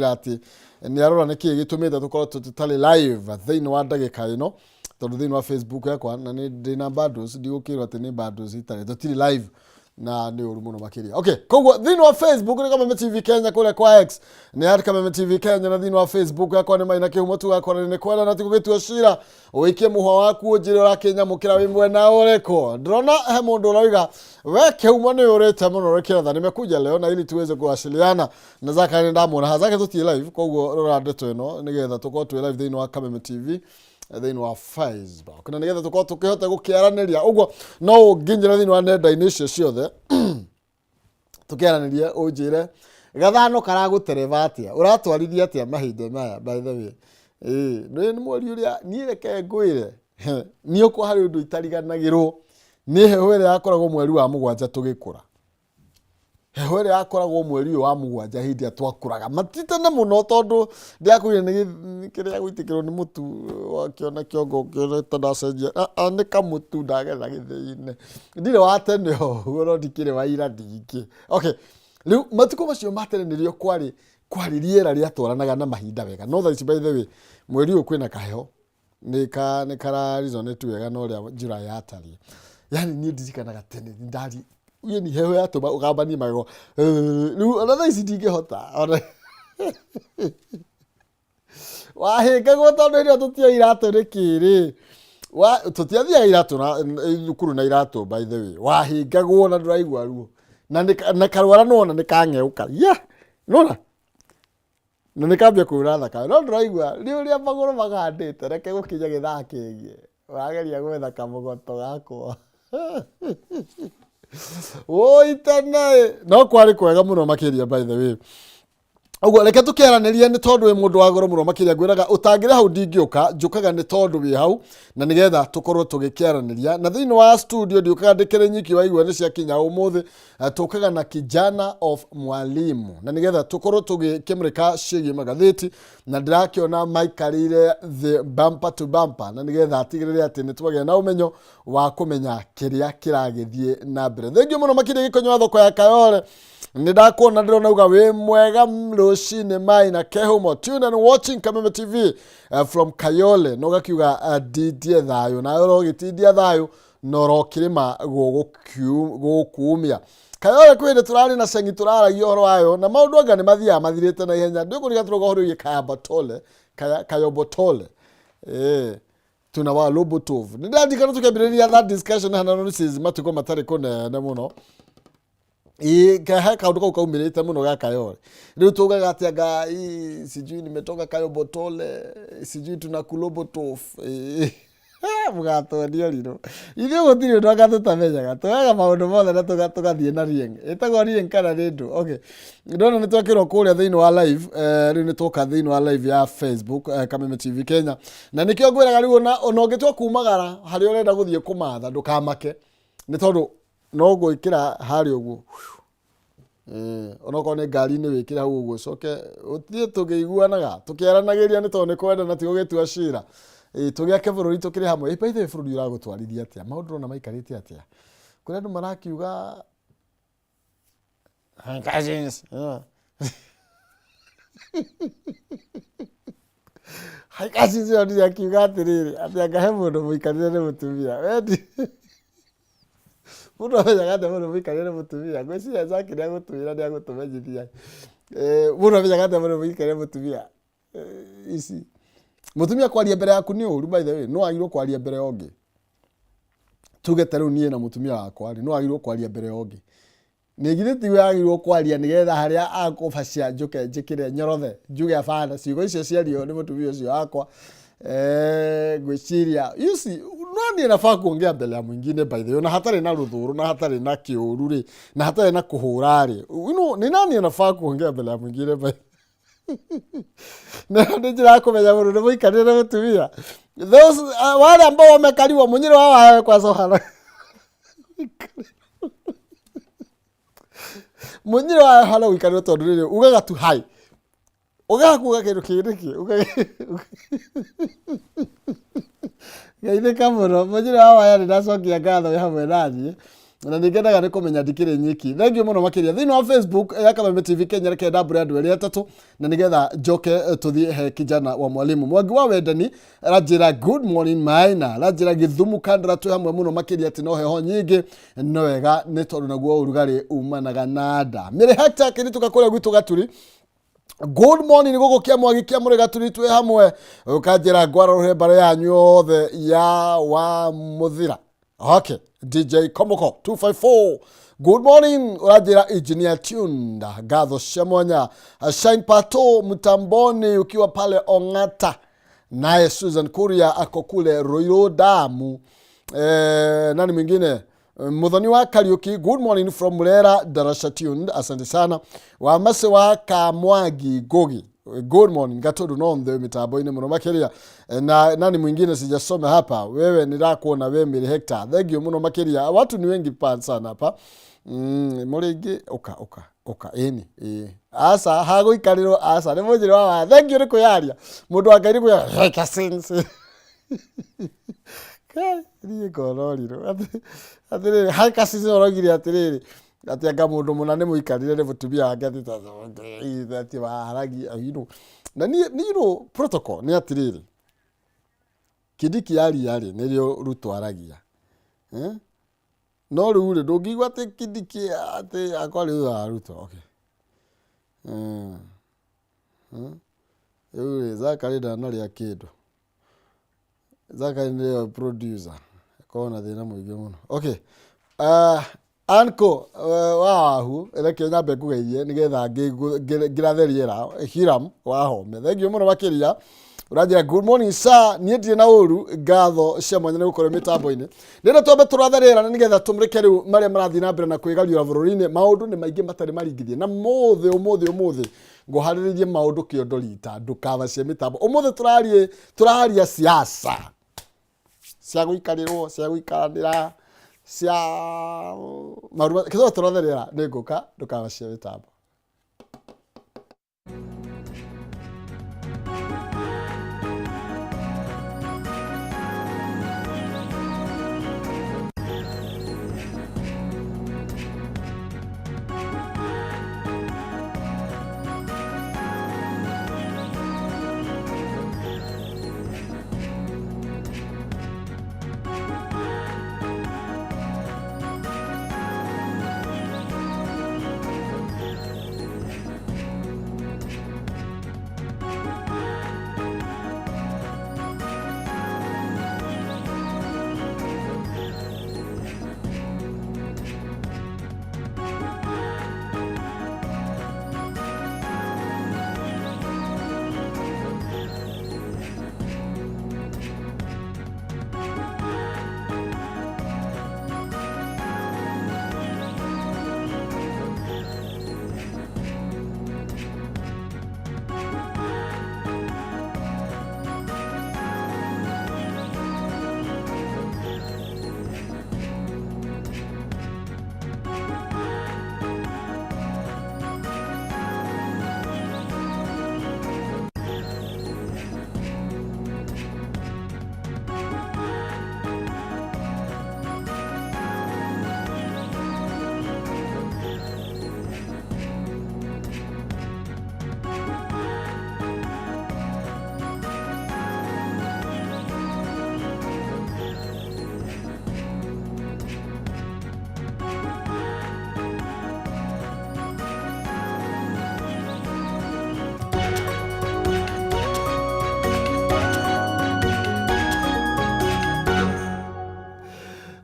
Atĩ nĩ arora nĩ kĩĩ gĩtũmĩte tũkorwo tũtarĩ live thĩinĩ wa ndagĩka ĩno, tondũ thĩinĩ wa Facebook yakwa na nĩ ndĩna bundles, ndigũkĩrwo atĩ nĩ bundles itarĩ, tũtirĩ live na nĩ ũru mũno makĩria. Okay, koguo thĩinĩ wa Facebook nĩ Kameme TV Kenya, kũrĩa kwa X nĩ at Kameme TV Kenya, na thĩinĩ wa Facebook yakwa nĩ Maina Kĩhumo. Tugakora nĩ kwenda na tigũgĩtua cira. Ũikie mũhwa waku, ũnjĩre ũrakĩnyamũkĩra wĩ mwena ũrĩkũ. Ndĩrona he mũndũ ũroiga, "We Kĩhumo, nĩ ũrĩte mũno rĩkĩratha, nimekuja leo na ili tuweze kuwasiliana na Zaka." Nĩ ndamwona Zaka, tũtirĩ live, koguo rora ndeto ĩno nĩgetha tũkorwo twĩ live thĩinĩ wa Kameme TV thĩinĩ wa Facebook, na nĩgetha tũkorwo tũkĩhota gũkĩaranĩria ũguo no ũnginyĩre thĩinĩ wa nenda-inĩ icio ciothe, tũkĩaranĩrie, ũnjĩre gathano karagũtereba atĩa, ũratwarithia atĩa mahinda maya. By the way, ĩĩ nĩ mweri ũrĩa niĩ, reke ngwĩre, niĩ ũkwa harĩ ũndũ itariganagĩrwo nĩ heho ĩrĩa yakoragwo mweri wa 7 tũgĩkũra, heho ĩrĩa yakoragwo mweri ũyũ wa 7 hĩndĩ ĩrĩa twakũraga, matitene mũno, tondũ ndĩrakwĩra nĩ kĩrĩa gũitĩkĩrwo nĩ mũtu, wakĩona kĩongo ũkĩona ta ndacenjia. Ah, ah, nĩ kamũtu ndagetha gĩthĩi-inĩ, ndirĩ wa tene ũguo, no ndikĩrĩ wa ira ndingĩ. Okay, rĩu matukũ macio ma tene nĩrĩo kwarĩ rĩera rĩatwaranaga na mahinda wega. No thaa ici, by the way, mweri ũyũ kwĩna kaheho, nĩ kara resonate wega na ũrĩa July yatariĩ. Yani niĩ ndirikanaga tene ndari yani heho yatũma ũgambanie magego. Rĩu ona thaa ici ndingĩhota, ona wahĩngagwo, tondũ hĩndĩ ĩyo tũtioĩ iratũ nĩ kĩ rĩ. Tũtiathiaga iratũ na thukuru na iratũ. By the way, wahĩngagwo na ndũraigua ruo na na karwara, nĩwona nĩ kang'eũka, yeah, nĩwona na nĩ kambia kuura thakame, no ndũraigua nĩ ũrĩa magũrũ magandĩte. Reke gũkinya gĩthaa kĩngĩ ũrageria gwetha kamũgoto gakwa woi tene, no kwarĩ kwega mũno makĩria. By the way, ũguo reke tũkĩaranĩrie, nĩ tondũ wĩ mũndũ wa goro mũno makĩria. Ngwĩraga ũtangĩrĩ hau ndingĩũka, njũkaga nĩ tondũ wĩ hau na nĩgetha tũkorwo tũgĩkĩaranĩria. Na thĩinĩ wa studio ndiũkaga ndĩkĩrĩ nyiki, waigua nĩ ciakinya ũmũthĩ. Tũkaga na kijana of mwalimu na nĩgetha tũkorwo tũgĩkĩmũrĩka ciĩgiĩ magathĩti, na ndĩrakĩona maikarĩire the bumper to bumper, na nĩgetha atigĩrĩre atĩ nĩ twagĩa na ũmenyo wa kũmenya kĩrĩa kĩragĩthiĩ na mbere. Thengiũ mũno makĩria, Gĩkonyo wa thoko ya Kayole, nĩ ndakuona, ndĩrona uga wĩ mwega rũcinĩ mai na Kehumo, tune and watching Kameme TV from Kayole, na ũgakiuga ndindie thayũ, nawe ũrogĩtindia thayũ na ũrokĩrĩma gũkumia Kayole. Kwĩ hĩndĩ tũrarĩ na cengi tũraragia ũhoro wayo, na maũndũ anga nĩ mathiaga mathirĩte na ihenya. Ndĩkũriga tũroga ũhoro wĩgiĩ Kayambatole, Kayobotole, tuna wa Lobotov. Nĩ ndirarikana tũkĩambĩrĩria that discussion hana notices matukũ matarĩ kũnene mũno. Ĩĩ, he kaũndũ kau kaumĩrĩte mũno ga Kayole. Rĩu tugaga atĩ anga sijui nimetoka Kayobotole, sijui tuna Kulobotov. Ĩĩ. Mũgatwonia rirũ ithuĩ, gũtirĩ ũndũ anga tũtamenyaga, tũgaga maũndũ mothe na tũgathiĩ na rieng ĩtagwo rieng kana rĩndũ. Okay, ndona nĩ twekĩrwo kũrĩa thĩinĩ wa live. Rĩu nĩ twoka thĩinĩ wa live ya Facebook, Kameme TV Kenya, na nĩkĩo ngwĩraga rĩu ona ũngĩtua kumagara harĩa ũrenda gũthiĩ kũmatha, ndũkamake, nĩ tondũ no gwĩkĩra harĩa ũguo. Onokorwo nĩ ngari-inĩ, wĩkĩre hau ũguo, ũcoke ũthiĩ tũkĩiguanaga, tũkĩaranagĩria, nĩ tondũ nĩ kwenda na ti gũgĩtua cira. Tũgĩake bũrũri tũkĩrĩ hamwe. By the way, bũrũri ũragũtwarithia atĩa? Maũndũ ũrona maikarĩte atĩa? Kũrĩ andũ marakiuga cousins, yeah. Hi cousins ĩyo ndire akiuga atĩrĩrĩ, atĩ anga he mũndũ mũikarĩre nĩ mũtumia. Wendi mũndũ amenyaga atĩa mũndũ mũikarĩre nĩ mũtumia? Ngwĩciria Zack nĩ agũtwĩra, nĩ agũtũmenyithia. Mũndũ amenyaga atĩa mũndũ mũikarĩre mũtumia? Ici mũtumia kwaria mbere yaku nĩ ũru. By the way, no agirwo kwaria mbere ya ũngĩ? Tuge ta rĩu niĩ na mũtumia wakwa rĩ, no agirwo kwaria mbere ya ũngĩ? Nĩ githĩ tiwe agĩrĩirwo kwaria nĩgetha harĩa akũbacia njũke njĩkĩre nyorothe, njuge abana, ciugo icio ciario nĩ mũtumia ũcio wakwa. Ngwĩciria, you see, no niĩ nafaa kuongea mbele ya mwingine. By the way, na hatarĩ na rũthũũrũ, na hatarĩ na kĩũru rĩ, na hatarĩ na kũhũra rĩ, ni nani anafaa kuongea mbele ya mwingine? By na nĩ njĩra ya kũmenya mũndũ nĩ mũikarĩre na mũtumia, those wale ambao wamekaliwa mũnyĩrĩ wa wawe kwa sohana mũnyĩrĩ wa hana gũikarĩrwo, tondũ rĩrĩ ugaga tu hai, ugaga kuga kĩndũ kĩngĩ nĩkĩ geithĩka mũno. Mũnyĩrĩ wa waya, nĩ ndacokia ngatho wĩ hamwe naniĩ. Na nĩ ngenaga nĩ kũmenya ndikĩrĩ nyiki. Thengiũ mũno makĩria. Thĩinĩ wa Facebook ya Kameme TV Kenya, reke ndambũre andũ erĩ atatũ na nĩgetha njoke tũthiĩ he kijana wa mwalimu. Mwangi wa Wendani aranjĩra good morning Maina, aranjĩra Gĩthumu Kandara twĩ hamwe mũno makĩria, atĩ no heho nyingĩ no wega nĩ tondũ naguo ũrugarĩ umanaga na nda. Mĩrĩ Hector kĩrĩtũka kũrĩa gwitũ Gaturi, good morning gũkũ kĩa mwagi kĩa mũrĩ Gaturi twĩ hamwe. Ũkanjĩra ngwarũhe mbarĩ yanyu yothe ya wa mũthira. Okay, DJ Komoko 254, good morning. Ũranjĩra engineer tuned, ngatho cia mwanya. Shine Pato mtamboni ukiwa pale Ong'ata, naye Susan Kuria ako kule Ruiru Damu. Nani mwingine? Muthoni wa Kariuki, good morning from Murera Darasha tuned, asante sana. Wa Mase wa Kamwangi Ngugi, good morning Gatundu no nthe mitambo-inĩ mũno makĩria. Na nani mwingine sijasoma hapa? Wewe nĩrakuona we Mary Hector, thank you mũno makĩria. Watu ni wengi pa sana hapa. Mũrĩ aingĩ, ũka ũka ũka, ĩni ĩ aca hagũikarĩrwo, aca nĩ mũnjĩre wa thank you nĩ kwĩyaria mũndũ wa Ngai nĩ kwĩyaria. Kai, niĩ ngona ũrirũ. Atĩrĩrĩ, Haka Sins ũraugire atĩrĩrĩ, atĩ anga mũndũ mũna nĩ mũikarĩre nĩ mũtumia wake atĩ atĩ waharagia, you know. Na niĩ, niĩ, you know, protocol nĩ atĩrĩrĩ, Kindiki aria rĩ, nĩrĩo Ruto aragia. Eh? No rĩu rĩ, ndũngĩigua atĩ Kindiki atĩ akwarĩ thutha wa Ruto. Okay. Rĩu rĩ, Zachary ndanarĩa kĩndũ. Zachary nĩwe producer, akorwo na thĩna mũingĩ mũno. Okay. Anko wa wahu, reke nyambe ngũgeithie nĩgetha ngĩrathe rĩera. Hiram wa Home, thank you mũno makĩria. Ũranjĩra good morning sir, niĩ ndirĩ na ũru, ngatho cia mwanya nĩ gũkorwo mĩtambo-inĩ. Nĩrĩo twambe tũrathe rĩera na nĩgetha tũmũrĩke rĩu marĩa marathiĩ na mbere na kwĩgariũra bũrũri-inĩ. Maũndũ nĩ maingĩ matarĩ maringithie, na mũthĩ ũmũthĩ ũmũthĩ ngũharĩrĩirie maũndũ kĩondo rita ndũkabacie mĩtambo. Ũmũthĩ tũraria siasa cia gũikarĩrwo, cia gũikaranĩra, cia maũndũ kĩthomo tũrathe rĩera nĩ ngũka ndũkabacie mĩtambo.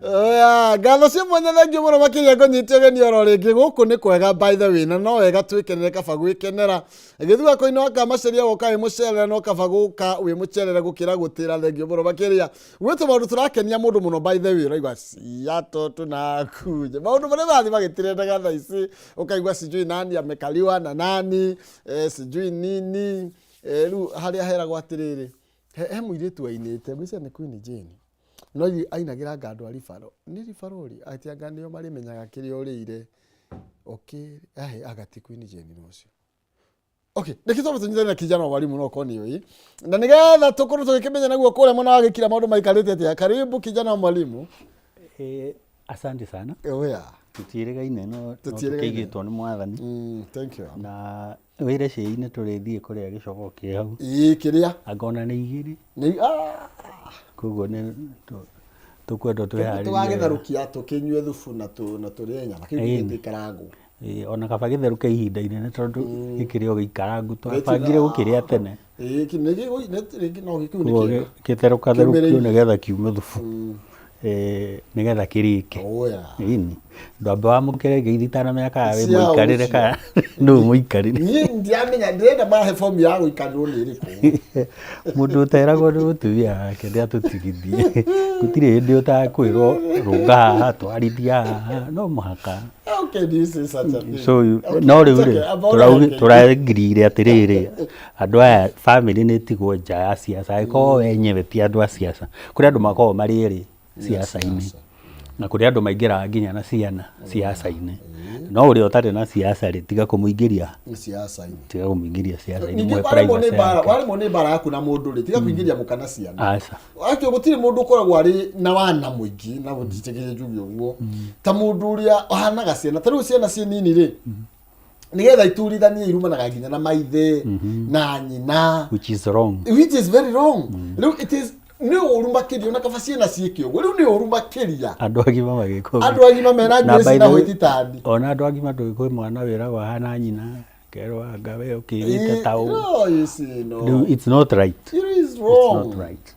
Oya, ngatho cia mwanya thengiũ mũno makĩria ngũnyite ũgeni oro rĩngĩ. Gũkũ nĩ kwega by the way, na no wega twĩkenere kaba gwĩkenera. Gĩthua koinĩ wa kamaceria woka wĩ mũcerere, no kaba gũka wĩ mũcerere gũkĩra gũtĩra. Thengiũ mũno makĩria. Gwĩtũ maũndũ tũrakenia mũndũ mũno by the way, ũraigua cia tũtũ na kunje maũndũ marĩa marathiĩ magĩtirendaga thaa ici, ũkaigua sijui nani amekaliwa na nani, sijui nini, rĩu harĩa heragwo atĩrĩrĩ, he mũirĩtu ainĩte ngwĩciria nĩ Queen Jane, no ainagĩra anga andũ a ribaro, nĩ ribaro rĩ, atĩ anga nĩo marĩmenyaga kĩrĩa ũrĩire. Okay, anga ti Queen Jane no ũcio. Okay, reke twambe tũnyitane na kijana wa mwalimu no okorwo nĩ ũĩ, na nĩgetha tũkorwo tũgĩkĩmenya naguo kũrĩa mwena wa gĩkira maũndũ maikarĩte atĩa. Karibu kijana wa mwalimu. Ĩĩ, Asante sana. Oya. Tũtiĩrĩgaine no Tũtiĩrĩgaine. tũkĩigĩtwo nĩ mwathani. Thank you. Na wĩre cĩi-inĩ tũrĩthiĩ kũrĩa gĩcogo kĩ hau. Ĩĩ kĩrĩa? Anga ona nĩ igĩrĩ. Nĩ ah! Koguo nĩ tũkwendwo twĩharĩrie. Tũgagĩtherũkia tũkĩnyue thubu na tũ na tũrĩe nyama. Kĩu Ĩĩ. gĩgĩtuĩka Ĩĩ, ona kaba gĩtherũke ihinda inene tondũ gĩkĩrĩ o gĩikarangu twabangire gũkĩrĩa tene. Ĩĩ kĩ nĩ gĩ no gĩkĩu nĩ Koguo kĩega. gĩtherũkatherũkio Kĩumĩrĩire. nĩgetha kiume thubu. Nĩgetha kĩrĩke. Oya. Ĩni. Ndwambe wamũkĩre ngeithi itanamenya kana wĩ Cia mũikarĩre ũcio. kana nũ mũikarĩre. Niĩ ndiramenya ndĩrenda mahe fomu ya gũikarĩrwo nĩ ĩrĩkũ. Mũndũ ũteragwo nĩ mũtumia wake nĩ atũtigithie. Gũtirĩ hĩndĩ ũtakwĩrwo rũnga haha, twarithia haha, no mũhaka. How can you say such a thing? So you, Okay, no rĩu it's rĩ, okay. Amba ũreke. tũragirire atĩrĩrĩ, andũ aya bamĩrĩ nĩ ĩtigwo nja ya siasa, angĩkorwo we enyewe ti andũ a siasa. Kũrĩ andũ makoragwo marĩ erĩ siasa-inĩ, na kũrĩ andũ maingĩraga nginya na ciana siasa-inĩ. No ũrĩa ũtarĩ na siasa rĩ, tiga kũmũingĩria, Nĩ siasa-inĩ. tiga kũmũingĩria siasa-inĩ, Ningĩ mũhe waremwo nĩ privacy mbara, yake. waremwo nĩ mbara yaku na mũndũ rĩ, tiga kũingĩria mũka na ciana. Aca. Actually gũtirĩ mũndũ ũkoragwo arĩ na wana mũingĩ na njĩtĩkĩrie njuge ũguo ta mũndũ ũrĩa ũhanaga ciana ta rĩu ciana ciĩ nini rĩ nĩgetha iturithanie irumanaga nginya na maithe na nyina Which is wrong. Which is very wrong. Rĩu it is nĩ ũru makĩria ona kaba ciana ciĩke ũguo rĩu nĩ ũru makĩria. Andũ agima magĩka ũguo. Andũ agima mena Na njuĩrĩ by cina the way, white tani. Ona andũ agima ndũĩ kwĩ mwana wĩragwo ahana nyina kerwo anga we ũkĩrĩte ta ũũ. No, you see, no. Rĩu it's not right. It is It's wrong. not right.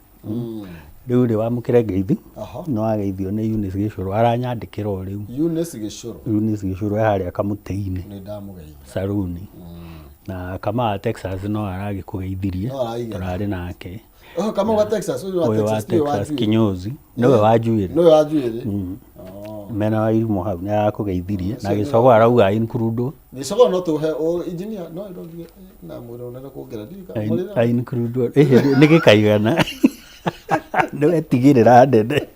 Rĩu rĩ wamũkĩre ngeithi. Aha. Nĩ wageithio nĩ Eunice Gĩcũrũ aranyandĩkĩra o rĩu. Eunice Gĩcũrũ. Eunice Gĩcũrũ e harĩa kamũtĩ-inĩ. Nĩ ndamũgeithia. Saruni. Na Kamau wa Texas no aragĩkũgeithirie. No araigana. Tũrarĩ nake. Oh, Kamau wa Texas, ũyũ wa Ũyũ wa Texas, nĩwe wa Texas njuĩrĩ. kinyozi. Nĩwe wa njuĩrĩ. Nĩwe wa njuĩrĩ. Oh. Mena wa irimũ hau nĩ arakũgeithirie. Na Gĩcogo arauga include. Gĩcogo no tũhe o engineer no ĩrogire na mwĩra ũnene kuongerera ndirikana. Mũrĩra. Include. Ĩhĩ nĩ gĩkaigana. Nĩ wetigĩrĩra nene.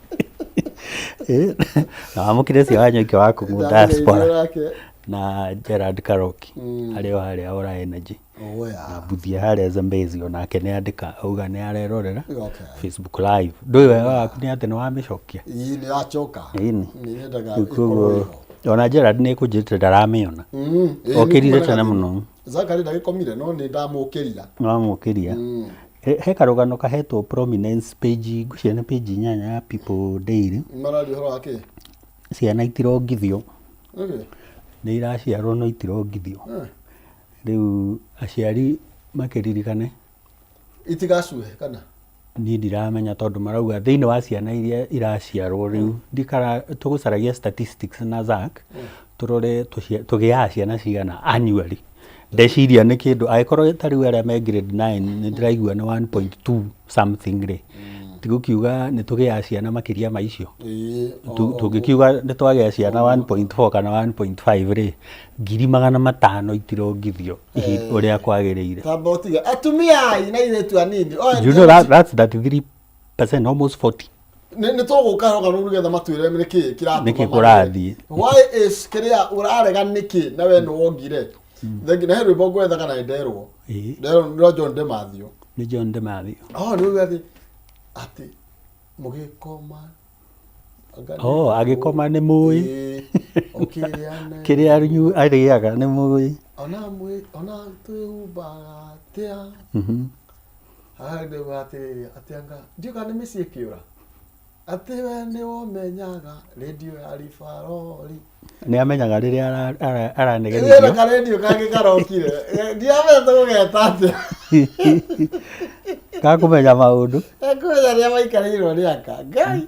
Na wamũkĩre cia Wanyoike wa kũng'ũ diaspora. Nake. Na Gerard Karoki arĩ o harĩa Ora Energy. Oya. Na Mbuthia harĩa Zambezi onake nĩ andĩka auga nĩ arerorera Okay. Facebook live. Ndũĩ wega waku nĩ atĩ nĩ wamĩcokia. Ĩĩ nĩ yacoka. Ĩni. Nĩ nyendaga Rĩu ĩkorwo koguo ĩho. ona Gerard nĩ ekũnjĩrĩte ndaramĩona. Ĩĩ, nĩ Okĩrire kumana tene na mũno. Zakari ndagĩkomire no nĩ ndamũkĩria. Nĩ wamũkĩria. He karũgano kahetwo prominence page ngwĩciria nĩ page 8 ya People Daily. Mararia ũhoro wa kĩ? Ciana itirongithio. Okay. Nĩ iraciarwo no itirongithio. Rĩu aciari makĩririkane. Itigacuhe kana? Niĩ ndiramenya tondũ marauga thĩinĩ wa ciana iria iraciarwo rĩu ndikara tũgũcaragia statistics na Zack tũrore tũgĩaga ciana cigana annually. Ndeciria nĩ kĩndũ angĩkorwo ta rĩu arĩa me grade 9 nĩ ndĩraigua nĩ 1.2 something rĩ tigũkiuga nĩ tũgĩaga ciana makĩria ma icio. Ĩĩ. Tũngĩkiuga nĩ twagĩa ciana 1.4 kana 1.5 rĩ 500,000 itirongithio ũrĩa kwagĩrĩire. Tamba ũtige. Atumia ai na airĩtu anini. Oya, You know that's 33%, almost 40. Nĩ tũgũka rũgano rũu nĩgetha matwĩre nĩkĩ kĩratũma Nĩkĩ marege. kũrathiĩ. Why is kĩrĩa ũrarega nĩkĩ na we nĩ wongire? Thengi na he rwĩmbo ngwethaga na nderwo. Ĩĩ. Nderwo nĩ John DeMathew. Nĩ John DeMathew. Oh, nĩ uga atĩ atĩ mũgĩkoma. Anga nĩ- Oh, agĩkoma nĩ mũĩ. Ĩĩ, ũkĩrĩa nĩ- Kĩrĩa arĩaga nĩ mũĩ. Ona mwĩ ona twĩhumbaga atĩa. Haha ndĩrauga atĩrĩrĩ atĩ anga ndiũĩ kana nĩ mĩciĩ ĩkĩũra. Atĩ we nĩ ũmenyaga rĩndiũ ya ribarori. Nĩ amenyaga rĩrĩa Ĩna aranegenithio. karendio kangĩ karokire. Ndiramenya tũgũgeta atĩa. Gakũmenya maũndũ. Kũmenya rĩrĩa maikarĩirwo nĩ aka. Ngai.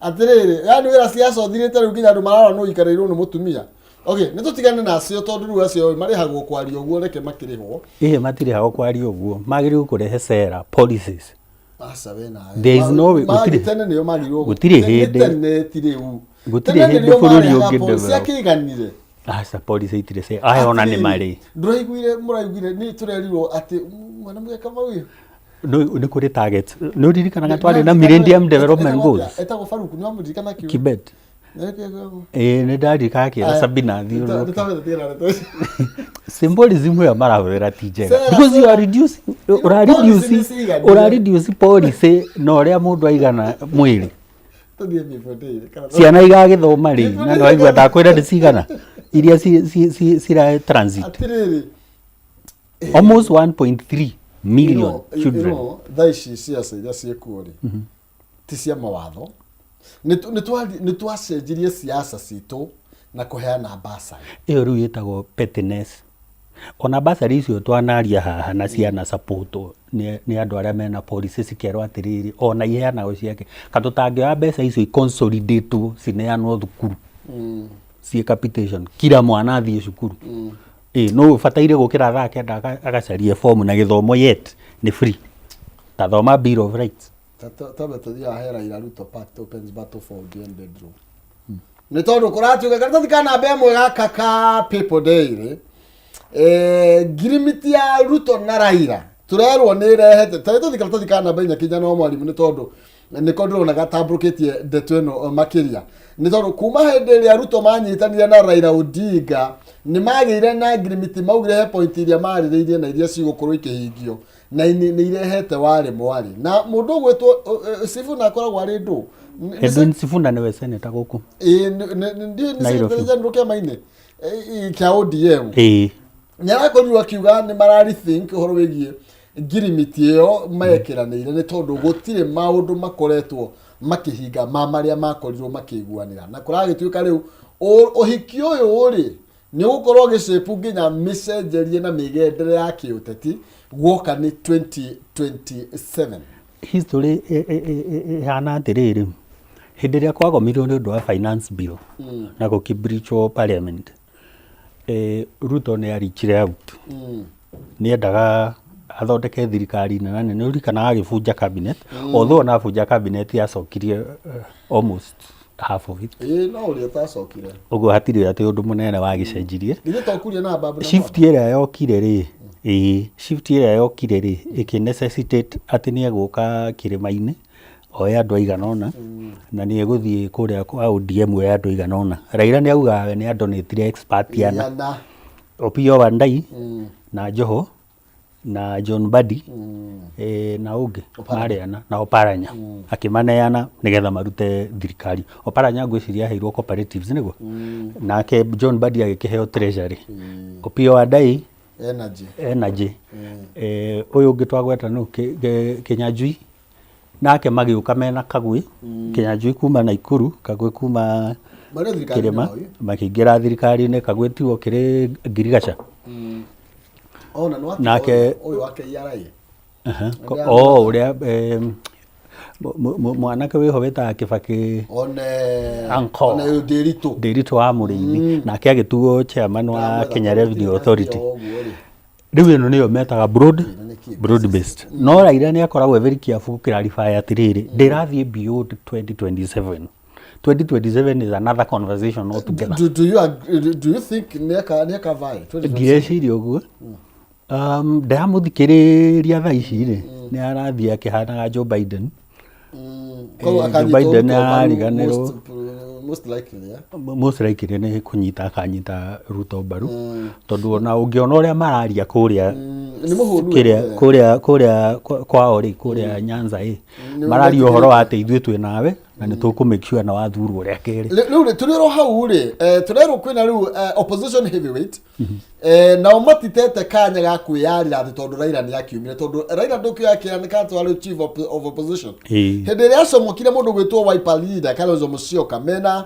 Atĩrĩrĩ, yani wĩra ciaca ũthirĩte rĩu nginya andũ mararora nũ ũikarĩirwo nĩ mũtumia. Okay, nĩ tũtigane na acio tondũ rĩu acio marĩhagwo kwaria ũguo reke makĩrĩhwo. Ĩhĩ matirĩhagwo kwaria ũguo. Magĩrĩirwo kũrehe sera, policies. Aca we nawe. There is no way, Magi gũtirĩ- tene nĩo magĩrĩirwo. gũtirĩ Tene hĩndĩ- tene ti rĩu. Gũtirĩ Tene hĩndĩ nĩrĩo bũrũri marehaga ũngĩ policy develop. akĩiganire. Aca policy itirĩ sera. Aya ona nĩ marĩ. Ndũraiguire mũraiguire nĩ tũrerirwo atĩ mwana mũgeka mau. Nĩ kũrĩ targets. Nĩ ũririkanaga twarĩ na Millennium Development Goals. Etagwo Faruku nĩ wamũririkana kiugo. Kibet. Ĩĩ nĩ ndarikana akĩra Sabina athiũrũrũke. Symbolism ĩyo marahũthĩra ti njega. Sera, Because you sera. are reducing ũra Policy reduce nĩ ciiganire. ũra reduce policy na ũrĩa mũndũ aigana mwĩrĩ. Tũthiĩ People Daily, kana Ciana igagĩthoma rĩ? Na nĩwaigua ndakwĩra nĩ cigana iria cira transit. Atĩrĩrĩ. Almost 1.3 million children. Thaa ici ciaca iria ciĩkuo rĩ, ti cia mawatho. Nĩ twacenjirie siasa citũ na kũheana bursary. Ĩyo rĩu ĩtagwo pettiness. Ona bursary icio twanaria haha na ciana support nĩ andũ arĩa mena policy, cikerwo atĩrĩrĩ, ona iheanagwo ciake ka tũtangĩoya mbeca icio iconsolidatwo cineanwo thukuru ciĩ capitation, kila mwana athiĩ cukuru. Ĩ no ũbataire gũkĩra thaa 9 agacarie form na gĩthomo yet nĩ free? Ta thoma Bill of Rights. Tambe tũthiaga he Raila Ruto pact opens battle for ODM bedroom, nĩ tondũ kũratuĩka karatathi ka namba ĩmwe gaka ka People Daily, ngirimiti ya Ruto na Raila tũrerwo nĩ ĩrehete tarĩ tũthi karatathi ka namba 4 kinya no mwarimũ, nĩ tondũ nĩko ndĩrona gatambũrũkĩtie ndeto ĩno makĩria, nĩ tondũ kuma hĩndĩ ĩrĩa Ruto manyitanire na Raila Odinga nĩ magĩire na ngirimiti, maugire he point iria marĩrĩirie na iria cigũkorwo ikĩhingio na nĩ irehete warĩ mwarĩ na mũndũ ũgwĩtwo Sifuna akoragwo arĩ ndũ? Edwin Sifuna nĩwe senator gũkũ. Ĩĩ, ndiũĩ nĩ Nairobi. secretary general kĩama-inĩ kĩa ODM. Ĩĩ. Nĩ arakorirwo akiuga nĩ mararethink ũhoro wĩgiĩ ngirimiti ĩyo mekĩranĩire, nĩ tondũ gũtirĩ maũndũ makoretwo makĩhinga ma marĩa makorirwo makĩiguanĩra, na kũragĩtuĩka rĩu ũhiki ũyũ rĩ nĩ ũgũkorwo ũgĩcĩpu nginya mĩcenjerie na mĩgendere ya kĩũteti guoka nĩ 2027. History ĩhana atĩrĩrĩ, hĩndĩ ĩrĩa kwagomirwo nĩ ũndũ wa Finance Bill na gũkĩ parliament, Ruto nĩ arichire out. Nĩ endaga athondeke thirikari nene. Nĩ ũririkanaga agĩbunja cabinet? Although ona abunja cabinet acokirie almost half of it. Ĩĩ, no ũrĩa ũtacokire. Ũguo hatirĩ atĩ ũndũ mũnene wagĩcenjirie. Githĩ to kuria na Babu na Shift ĩrĩa yokire rĩ, ĩĩ, shift ĩrĩa yokire rĩ ĩkĩ necessitate atĩ nĩ egũka kĩrĩma-inĩ oe andũ aigana ũna, na nĩ egũthiĩ kũrĩa kwa ODM oe andũ aigana ũna. Raila nĩ augaga we nĩ adonatire expert ana. Yana. Opiyo Wandayi na Joho na John Mbadi na ũngĩ marĩ ana na Oparanya, akĩmaneana nĩgetha marute thirikari. Oparanya ngwĩciria aheirwo cooperatives nĩguo, nake John Mbadi agĩkĩheo treasury, Opiyo Wandayi Energy. Energy. Ũyũ ũngĩ twagweta nũ? Kĩnyanjui nake magĩũka mena Kagwĩ. Kĩnyanjui kuma Naikuru, Kagwĩ kuma Marĩ thirikari-inĩ kĩrĩma. nao, ĩ? Makĩingĩra thirikari-inĩ. Kagwĩ tiwo kĩrĩ ngirigaca? Ona nĩ ũyũ wa KRA. Aha, oh, ũrĩa mwanake wĩho wĩtaga Kĩbakĩ. One. Uncle. One ũyũ Ndĩritũ. Ndĩritũ wa Mũrĩithi, nake agĩtuo chairman wa Ndamwetha Kenya tondũ Revenue ndirĩ na Authority. kĩo ũguo rĩ. Rĩu ĩno nĩyo metaga broad Ĩno nĩ kĩ? broad based. No Raila nĩ akoragwo very careful clarify atĩrĩrĩ, ndĩrathiĩ beyond 2027. 2027 is another conversation altogether. Do you think nĩeka vai 2027? Ndireciria ũguo. Ndĩramũthikĩrĩria thaa ici rĩ, nĩ arathiĩ akĩhanaga Joe Biden. Koguo Joe akanyita Biden Ruto mbaru. arariganĩrwo. Most likely, yeah. Most likely nĩ kũnyita akanyita Ruto mbaru, tondũ ona ũngĩona ũrĩa mararia kũrĩa Nĩ mũhũnu. Kĩrĩa kũrĩa kwao rĩ, kũrĩa Nyanza ĩ, mararia ũhoro wa atĩ ithuĩ twĩ nawe na nĩ tũkũ make sure na wathurwo rĩa kerĩ. Rĩu rĩ, tũrĩ oro hau rĩ, tũrerwo kwĩna rĩu opposition heavyweight, nao matitete kanya ga kwĩyarĩra atĩ tondũ Raila nĩ akiumire, tondũ Raila ndũkĩoya kĩanĩka atĩ warĩ chief of opposition. Hĩndĩ ĩrĩa acomokire mũndũ gwĩtwo Wiper leader Kalonzo Musyoka mena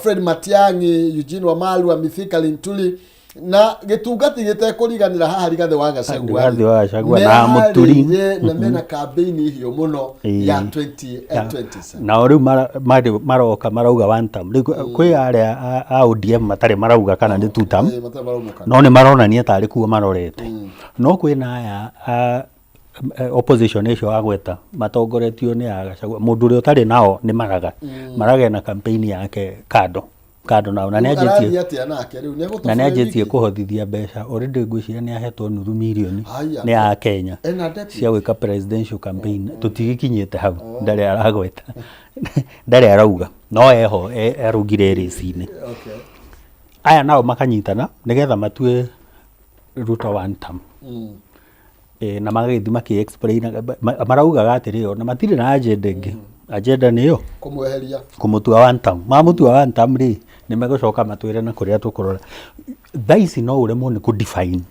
Fred Matiang'i, Eugene Wamalwa, Mithika Linturi na gĩtungati gĩtekũriganĩra haha Rigathĩ wa Gachagua. Rigathĩ wa Gachagua na Mũturi. Meharĩirie na mena campaign hiũ mũno ya 2027. Nao rĩu maroka marauga one term. Rĩu kwĩ arĩa a ODM matarĩ marauga kana nĩ two term. Matarĩ maraumũka. No nĩ maronania tarĩ kuo marorete. No kwĩna aya a opposition ĩcio wagweta matongoretio nĩ a Gachagua, mũndũ ũrĩa ũtarĩ nao nĩ Maraga. Maraga ena campaign yake kando kando nao na nĩ anjĩtie Arathiĩ atĩa nake rĩu? Na nĩ Nĩegũtobora anjĩtie wiki? kũhothithia mbeca already. Ngwĩciria nĩ ahetwo nuthu mirioni Haya. nĩ a Kenya Ena deputy. cia gwĩka presidential campaign. Tũtigĩkinyĩte hau, ndarĩ aragweta, ndarĩ arauga, no eho arugire rĩci-inĩ. Aya nao makanyitana nĩgetha matue Ruto one term. Na magagĩthiĩ makĩ explain, maraugaga atĩrĩ, ona matirĩ na agenda ĩngĩ. Agenda nĩ ĩyo. Kũmweheria. Kũmũtua one term. Mamũtua one term rĩ, nĩ megũcoka matwĩre na kũrĩa tũkũrora. Thaa ici no ũremwo nĩ kũ define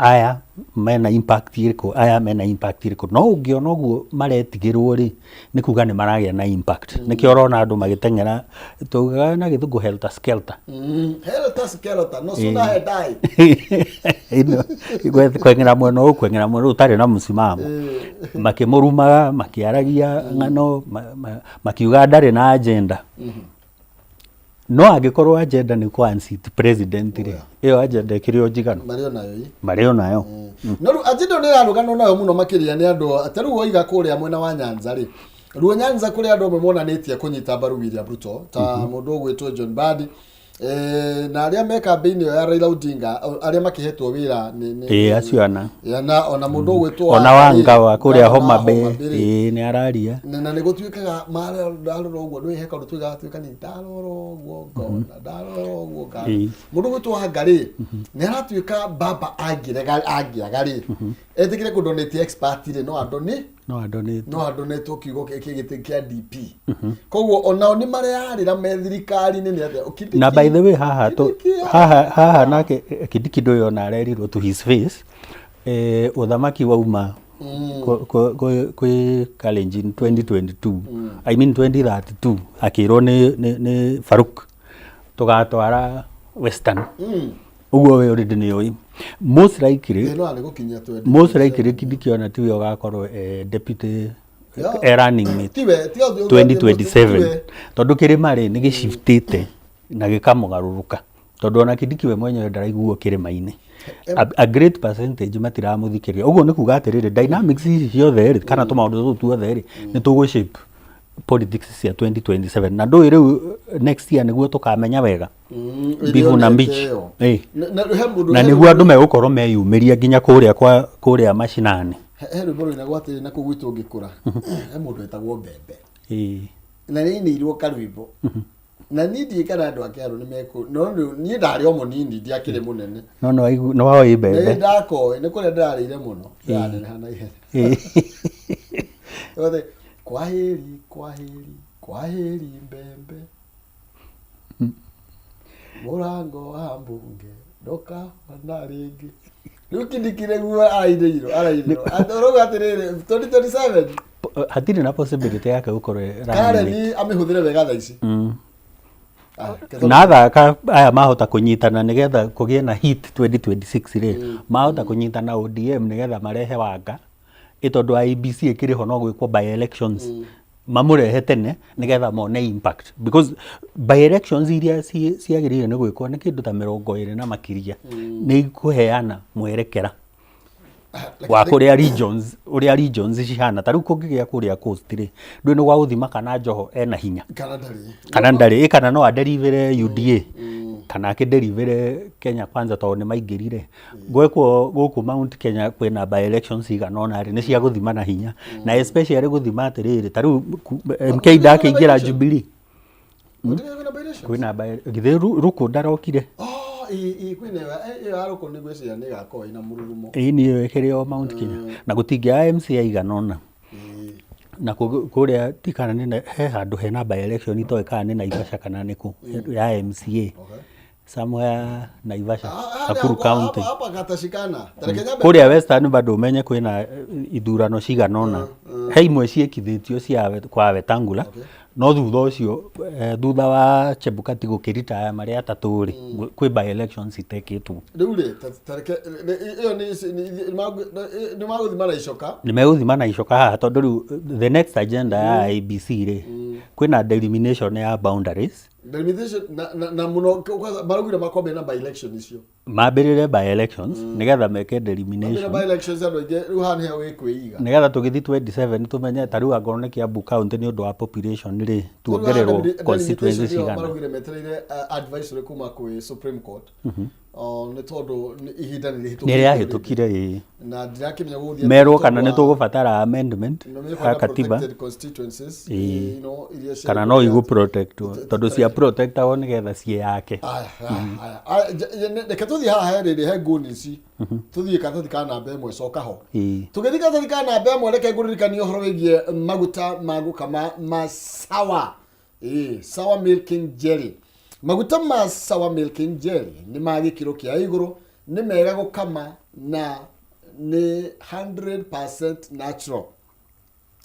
aya mena impact ĩrĩkũ, aya mena impact ĩrĩkũ. No ũngĩona ũguo maretigĩrwo rĩ, nĩ kuga nĩ maragĩa na impact. Nĩkĩo ũrona andũ magĩteng'era, taugaga na gĩthũngũ helter skelter. Helter skelter, no sooner had I. Ĩno, kweng'era mwena ũyũ, kweng'era mwena ũyũ, ũtarĩ na msimamo. Makĩmũrumaga, makĩaragia ng'ano, makiuga ndarĩ na agenda. No angĩkorwo agenda nĩ kũ unseat president rĩ, ĩyo agenda ĩkĩrĩ o njiganu. Marĩ o nayo ĩ. Marĩ o nayo. No rĩu agenda ĩyo nĩ ĩrarũganwo nayo mũno makĩria nĩ andũ ta rĩu woiga kũrĩa mwena wa Nyanza rĩ, Luo Nyanza kũrĩ andũ amwe monanĩtie kũnyita mbaru William Ruto ta mũndũ ũgwĩtwo John Mbadi na arĩa me kambĩ-inĩ ĩyo ya Raila Odinga arĩa makĩhetwo wĩra nĩ Ĩĩ acio ana. Ya, na ona mũndũ ũgwĩtwo Ona Wanga Wanga wa kũrĩa Wanga Homa Bay Homa Bay rĩ. ĩĩ nĩ araria. Na nĩ gũtuĩkaga ndarora ũguo nĩ he kaũndũ tuigaga tuĩka nĩ ndarora ũguo ngona ndarora ũguo ngona mũndũ ũgwĩtwo Wanga rĩ nĩ aratuĩka baba angĩrega angĩaga rĩ etĩkĩre kũ donate expert rĩ no andoni No andonate. No andonetwo kiugo gĩkĩ gĩtĩ kĩa DP. Koguo onao nĩ mareyarĩra me thirikari-inĩ nĩ atĩa Kindiki- Na by the way haha to Kindiki- haha nake Kindiki ndũyũ ona arerirwo to his face ũthamaki wauma kwĩ Kalenjin 2022 I mean 2032 akĩrwo nĩ Faruk tũgatwara Western. Ũguo we already nĩ ũĩ most likely Ĩno arĩ gũkinyia 20. Most likely Kindiki ona tiwe ũgakorwo deputy running mate Tiwe, tiga ũthiĩ- 2027 tiwe. Tondũ kĩrĩma rĩ nĩ gĩciftĩte na gĩkamũgarũrũka tondũ ona Kindiki we mwenyewe ndaraiguo kĩrĩma-inĩ. A great percentage matiramũthikĩrĩria. Ũguo nĩ kuga atĩrĩrĩ, dynamics ici ciothe rĩ kana tũmaũndũ tũtũ tuothe rĩ nĩ tũgũ shape politics cia 2027 na ndũĩ rĩu next year nĩguo tũkamenya wega mbivu na mbichi. Ĩĩ. Na he mũndũ Na nĩguo andũ megũkorwo meyumĩria nginya kũrĩa kwa kũrĩa macinani. He rwĩmbo rũinagwo atĩrĩ na kũu gwitũ ngĩkũra, he mũndũ wetagwo Mbembe. Na nĩ ainĩirwo karwĩmbo na niĩ ndiũĩ kana andũ a Kĩharũ nĩ mekũ no rĩu niĩ ndarĩ o mũnini ndiakĩrĩ mũnene. No nĩ woĩ Nĩ mbembe. Ndakoĩ nĩ kũrĩa ndĩrarĩire mũno ndĩraneneha na ihenya. Othe kwaheri kwaheri kwaheri mbembe, mũrango wa mbunge ndũkahona rĩngĩ. Rĩu Kindiki nĩguo arainĩirwo arainĩirwo ũrauga atĩrĩrĩ 2027 Hatirĩ na possibility yake gũkorwo running mate. Karen amĩhũthĩre wega thaa ici. Ah, Na athaka aya mahota kũnyitana nĩgetha kũgĩe na hit 2026 rĩ, mahota kũnyitana ODM nĩgetha marehe Wanga ĩ tondũ IEBC ĩkĩrĩ ho no gwĩkwo by elections mamũrehe tene nĩgetha mone impact because by elections iria ciagĩrĩire nĩ gwĩkwo nĩ kĩndũ ta 20 na makĩria nĩ ikũheana mwerekera wa kũrĩa regions ũrĩa regions cihana. Ta rĩu kũngĩgĩa kũrĩa coast rĩ, ndũĩ nĩ gwa gũthima kana Joho ena hinya kana ndarĩ. Kana ndarĩ ĩ, kana no aderivĩre UDA kana akĩderivĩre Kenya Kwanza tondũ nĩ maingĩrire. Gwekwo gũkũ Mount Kenya kwĩna by elections cigana ũna rĩ, nĩ cia gũthima na hinya na especially gũthima atĩrĩrĩ, ta rĩu MK ndakĩingĩra Jubilee. Gũtirĩ kwĩna by elections? Kwĩna by githĩ Ruku ndarokire? Oh, ĩ kwĩna ĩyo ya Rũkũ nĩ ngwĩciria nĩ ĩgakorwo ĩna mũrurumo. Ĩĩ nĩ ĩyo ĩkĩrĩ o Mount Kenya na gũtingĩaga MCA aigana ũna. Na kũrĩa ti kana nĩ he handũ hena by election itoĩ kana nĩ Naivasha kana nĩ kũ ya MCA somewhere Naivasha, Nakuru County. Hapa katashikana. Tareke nyambe. Kũrĩa Western bado ũmenye kwĩna ithurano cigana ũna, he imwe ciĩkithĩtio cia kwa Wetangula no thutha ũcio thutha wa Chebukati gũkĩritaya marĩ atatũ rĩ, kwĩ by elections itekĩtwo. Rĩu rĩ, tareke ĩyo nĩ magũthima na icoka. Nĩ megũthima na icoka haha tondũ rĩu the next agenda ya IEBC rĩ, kwĩna delimination ya boundaries. Delimitation na mũno kwanza maraugire makwambia na by election icio. Mambĩrĩre by elections nĩgetha meke Mambĩrĩre delimination. By elections andũ aingĩ rĩu haha nĩho wĩkwĩiga. Nĩgetha tũgĩthiĩ 27 tũmenye ta rĩu angorwo nĩ Kiambu County nĩ ũndũ wa population rĩ, tuongererwo constituency cigana. Maraugire metereire advisory kuma kwĩ Supreme Court. O, nĩ tondũ ihinda nĩ rĩhĩtũkĩte. Nĩ rĩahĩtũkire, ĩĩ. Na ndirakĩmenya gũgũthiĩ Merwo kana nĩ tũgũbatara amendment No, ya katiba. Protected constituencies, Ĩĩ. iria cia Kana no igũ protectwo tondũ cia protectagwo nĩgetha ciĩyake. Aya, aya, aya. Aya, reke tũthiĩ haha he rĩrĩ he ngũni ici, tũthiĩ karatathi ka namba 1, coka ho. Tũgĩthiĩ karatathi ka namba 1, reke ngũririkanie ũhoro wĩgiĩ maguta ma gũkama ma sawa. Ĩĩ, Sawa Milking Jelly. Maguta ma Sawa Milking Jelly nĩ ma gĩkĩro kĩa igũrũ, nĩ mega gũkama na nĩ 100% natural.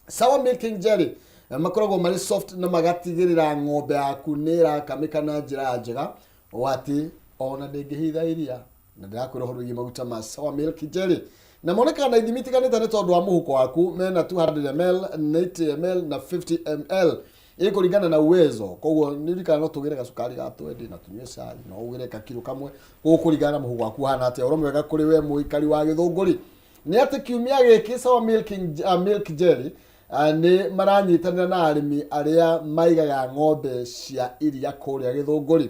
Sawa Milking Jelly makoragwo marĩ soft na magatigĩrĩra ng'ombe yaku nĩ ĩrakamĩka na njĩra njega o atĩ ona ndĩngĩhitha iria. Na ndĩrakwĩra ũhoro wĩgiĩ maguta ma Sour Milk Jelly, na monekaga na ithimi itiganĩte nĩ tondũ wa mũhuko waku. Mena 200 ml, 90 ml na 50 ml, ĩkũringana na uwezo. Koguo nĩririkana no tũgĩre gacukari ga twendi na tũnyue cai, no ũgĩre kakiro kamwe, gũkũringana na mũhuko waku hana atĩa. Ũhoro mwega kũrĩ we mũikari wa Gĩthũngũri nĩ atĩ kiumia gĩkĩ Sour Milk Jelly nĩ maranyitanĩra na arĩmi arĩa maigaga ng'ombe cia iria kũrĩa Gĩthũngũri.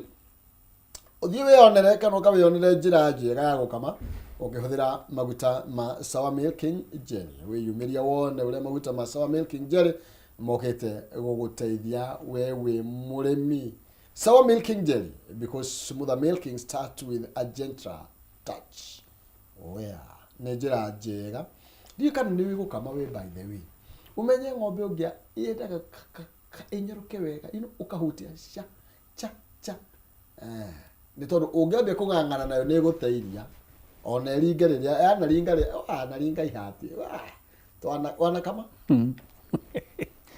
Ũthiĩ wĩyonere kana ũkawĩyonere njĩra njega ya gũkama ũkĩhũthĩra maguta ma Sour Milking Jelly. Wĩyumĩria wone ũrĩa maguta ma Sour Milking Jelly mokĩte gũgũteithia we wĩ mũrĩmi. Sour Milking Jelly, because smoother milking starts with a gentler touch. Wea, nĩ njĩra njega. Ndiũĩ kana nĩ ũĩ gũkama wĩ, by the way. Ũmenye ng'ombe ũngĩa yendaga ĩnyoroke wega, ũkahutia ca cha cha. Nĩ tondũ ũngĩambia kũng'ang'ana nayo nĩ ĩgũteiria ona ĩringe rĩrĩa yanaringa wanaringa ihati. Wanakama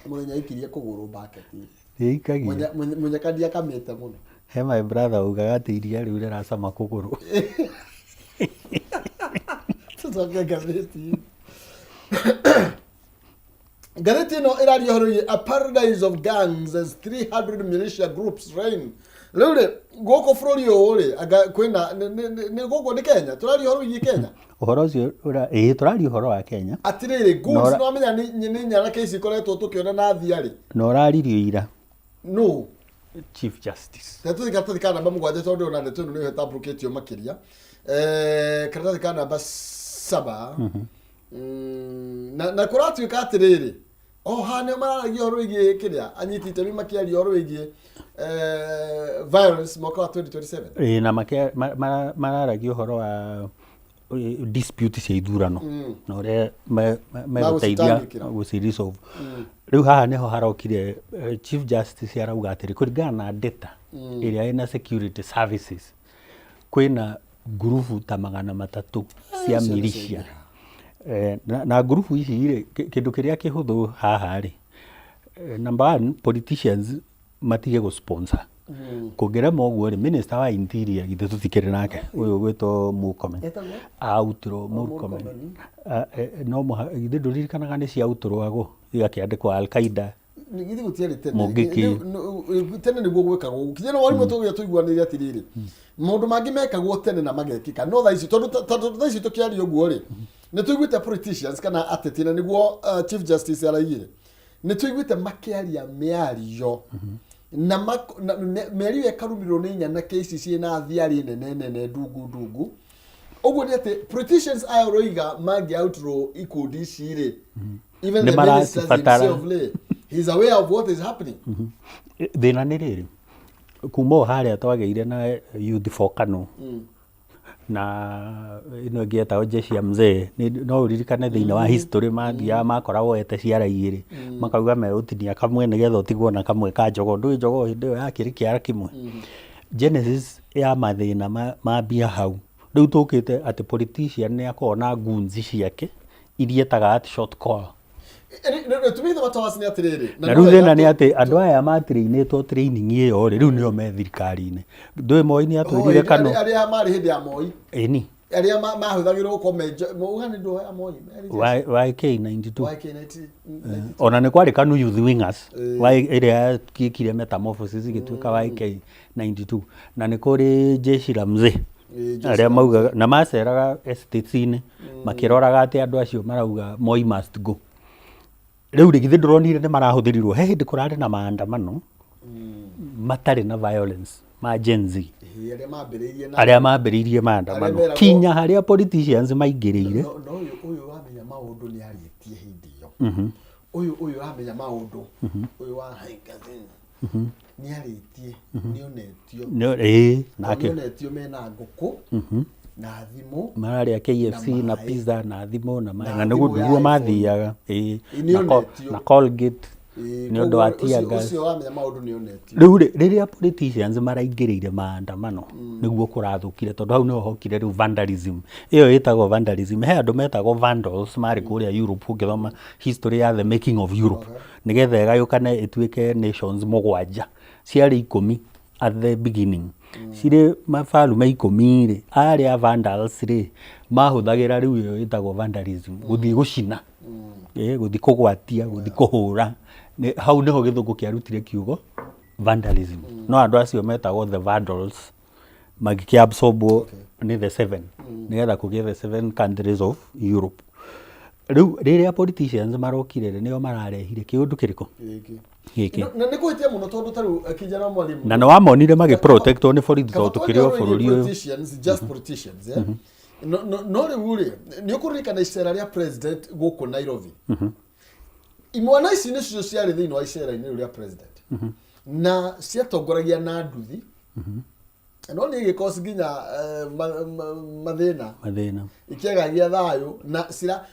mũthenya aikirie kũgũrũ baketi. Ĩikagia. Mũnyakandi akamĩte mũno. He my brother ugaga atĩ iria rĩu rĩracama kũgũrũ. Tũcoke ngathĩti. Ngathĩti ĩno ĩraria ũhoro wĩgiĩ a paradise of gangs as 300 militia groups reign. Rĩu rĩ, gũkũ bũrũri ũyũ rĩ, anga kwĩna nĩ gũkũ nĩ Kenya, tũraria ũhoro wĩgiĩ Kenya. Ũhoro ũcio ĩĩ, tũraria ũhoro wa Kenya. Atĩrĩrĩ, goons, nĩ wamenya nĩ nyanake ici ikoretwo tũkĩona na thiarĩ. Na ũraririo ira. No. Chief Justice. Reke tũthiĩ karatathi ka namba 7 tondũ ona ndeto ĩno nĩyo ĩtambũrũkĩtio makĩria. Karatathi ka namba 7. Na kũratuĩka atĩrĩrĩ, o haha nĩo mararagia ũhoro wĩgiĩ kĩrĩa anyiti itemi makĩaria ũhoro wĩgiĩ violence mwaka wa 2027. Ĩĩ, na mararagia ũhoro wa dispute cia ithurano na ũrĩa megũteithia Magũcitangĩkĩra. gũci-resolve. Rĩu haha nĩho harokire Chief Justice arauga atĩrĩ, kũringana na data ĩrĩa ĩna security services, kwĩna ngurubu ta 300 cia Ciana militia. Na ngurubu ici rĩ, kĩndũ kĩrĩa kĩhũthũ haha rĩ, number one, politicians matige gũ sponsor. Kũngĩrema ũguo rĩ, minister wa interior githĩ tũtikĩrĩ nake ũyũ ũgwĩtwo Murkomen? Etagwo? Outlaw Murkomen. Murkomen. No githĩ ndũririkanaga nĩ cia outlawagwo igakĩandĩkwo Al-Qaeda? Githĩ gũtiarĩ tene? Mũngĩkĩ. Tene nĩguo gwĩkagwo. Kinya na warimũ tũgĩa tũiguanĩire atĩrĩrĩ, maũndũ mangĩ mekagwo tene na magekĩka, no thaa ici tondũ thaa ici tũkĩaria ũguo rĩ, nĩ tũiguĩte politicians kana ateti, na nĩguo Chief Justice araigire, nĩ tũiguĩte makĩaria mĩario na mĩario ĩyo ĩkarũmĩrĩrwo nĩ nyanake ici ciĩna thiarĩ nene nene ndungu ndungu. Ũguo nĩ atĩ politicians aya ũroiga mangĩ outlaw ikundi ici rĩ, even Nĩ the ministers maracibatara. himself rĩ, he's aware of what is happening. Thĩna nĩ rĩrĩ, kuma o harĩa twagĩire na Youth for KANU na ĩno ĩngĩ yetagwo Jeshi ya Mzee, no ũririkane thĩinĩ wa history mathiaga makoragwo ete ciara igĩrĩ, makauga megũtinia kamwe nĩgetha ũtigwo na kamwe ka jogoo. Ndũĩ jogoo hĩndĩ ĩyo yakĩrĩ kĩara kĩmwe. Genesis ya mathĩna mambia hau. Rĩu tũkĩte atĩ politician nĩ akoragwo na goons ciake iria etaga at short call. Tũmithe matawasi nĩ atĩrĩrĩ. Na rĩu thĩna nĩ atĩ andũ aya matrainĩtwo training ĩyo rĩ, rĩu nĩo me thirikari-inĩ. Ndũĩ Moi nĩ atwĩrire Kano. Arĩa marĩ hĩndĩ ya Moi. Ĩni. Arĩa mahũthagĩrwo gũkorwo me uga nĩ ndũ ya Moi. YK 92. YK 92. Ona nĩ kwarĩ Kanu Youth Wingers ĩrĩa yakire metamorphosis ĩgĩtuĩka YK 92. Na nĩ kũrĩ Jeshi la Mzee arĩa maugaga na maceraga estates-inĩ makĩroraga atĩ andũ acio marauga Moi must go. Rĩu rĩ, githĩ ndũronire nĩ marahũthĩrirwo? He hĩndĩ kũrarĩ na maandamano matarĩ na violence ma Gen Z. Ĩĩ, arĩa mambĩrĩirie na arĩa mambĩrĩirie maandamano Arĩa meragwo- kinya harĩa politicians maingĩrĩire. No no ũyũ ũyũ wamenya maũndũ nĩ arĩtie hĩndĩ ĩyo. Ũyũ ũyũ ũramenya maũndũ, ũyũ wa Haikazin nĩ arĩtie, nĩ onetio. Ĩĩ, nake Nĩ onetio mena ngũkũ na thimũ. Mararĩa KFC na maĩ. Pizza na thimũ na maĩ Na na nĩguo thimũ ya nĩguo iPhone. mathiaga, ĩĩ. Ĩĩ, nĩ onetio. Na Colgate Ĩĩ, nĩ ũndũ wa koguo tear ũcio- gas. Ũcio wamenya maũndũ nĩ onetio. Rĩu rĩ, rĩrĩa politicians maraingĩrĩire maandamano nĩguo kũrathũkire, tondũ hau nĩho hokire rĩu vandalism ĩyo ĩtagwo vandalism. He andũ metagwo vandals marĩ kũrĩa Europe. Ũngĩthoma history ya the making of Europe, nĩgetha ĩgayũkane ĩtuĩke nations mũgwanja, ciarĩ 10 at the beginning. Cirĩ mabarume 10 rĩ, arĩa vandals rĩ mahũthagĩra rĩu ĩyo ĩtagwo vandalism, gũthiĩ gũcina, gũthiĩ kũgwatia, gũthiĩ kũhũra. Hau nĩho gĩthũngũ kĩarutire kiugo vandalism. No andũ acio metagwo the vandals magĩkĩabsorbwo nĩ the seven, nĩgetha kũgĩe the seven countries of Europe. Rĩu rĩrĩa politicians marokire rĩ, nĩo mararehire kĩũndũ kĩrĩkũ? Gĩkĩ. Gĩkĩ. Na nĩ kũhĩtia mũno tondũ ta rĩu kijana mwalimu Na nĩ wamonire magĩprotectwo nĩ borithi Kaba tondũ tũkĩrĩ o twaria bũrũri ũyũ. Politicians, just politicians, yeah? No rĩu rĩ, nĩ ũkũririkana icera rĩa president gũkũ Nairobi? Imwana ici nĩcio ciarĩ thĩinĩ wa icera-inĩ rĩu rĩa president na ciatongoragia na nduthi, no nĩ igĩkosi nginya mathĩna. Mathĩna. Ikĩagagia thayũ na cira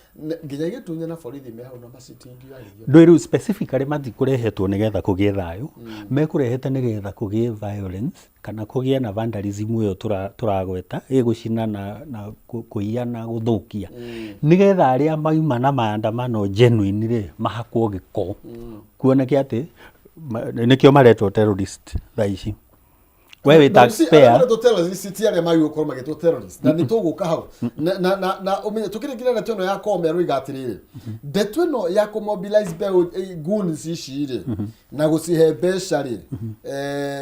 nginya igĩtunya na borithi me hau na macitingiarĩrio. Ndũĩ rĩu specifically matikũrehetwo nĩgetha kũgĩe thayũ, mekũrehete nĩgetha kũgĩe violence kana kũgĩe na vandalism ĩyo tũragweta, ĩgũcina na kũiya na gũthũkia, nĩgetha arĩa mauma na maandamano genuine rĩ mahakwo gĩko, kuoneke atĩ nĩkĩo maretwo terrorist thaa ici. We wĩ taxpayer. Maretwo terrorist ti arĩa magĩrĩirwo gũkorwo magĩtwo terrorist, na nĩ tũgũka hau na ũmenye tũkĩrĩkĩria ndeto ĩno ya Koome aroiga atĩrĩrĩ, ndeto ĩno ya kũmobilize mbeũ goons ici rĩ na gũcihe mbeca rĩ,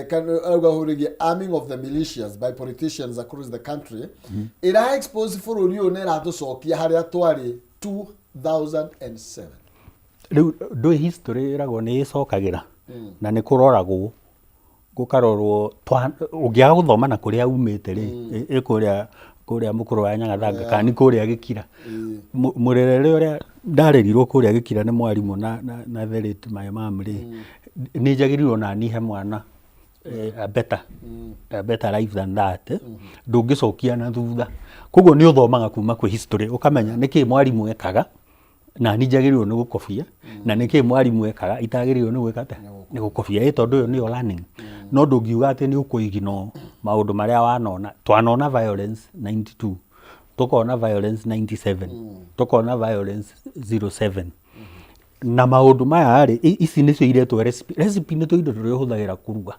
kana arauga hũrĩgie arming of the militias by politicians across the country ĩra expose bũrũri ũyũ na ĩratũcokia harĩa twarĩ 2007. Rĩu ndũĩ history ĩragwo nĩ ĩcokagĩra na nĩ kũroragwo gũkarorwo. Ũngĩaga gũthoma na kũrĩa umĩte rĩ, ĩ kũrĩa mũkũrũ wa Nyagathanga kana nĩ kũrĩa Gĩkira. Mũrerere ũrĩa ndarerirwo kũrĩa Gĩkira nĩ mwarimũ na the late my mom rĩ, nĩ njagĩrĩirwo nani he mwana a better life than that. Ndũngĩcokia na thutha. Koguo nĩ ũthomaga kuma kwĩ history, ũkamenya nĩkĩ mwarimũ ekaga na ni njagĩrĩirwo nĩ gũkobia, na nĩkĩ mwarimũ ekaga itagĩrĩirwo nĩ gwĩka atĩa, nĩ gũkobia, ĩ tondũ ĩyo nĩyo learning. No ndũngiuga atĩ nĩ ũkũignore maũndũ marĩa wanona. Twanona violence 92, tũkona violence 97, tũkona violence 07, na maũndũ maya rĩ, ici nĩcio iretwo recipe. Recipe nĩ tũindo tũrĩa ũhũthagĩra kũruga,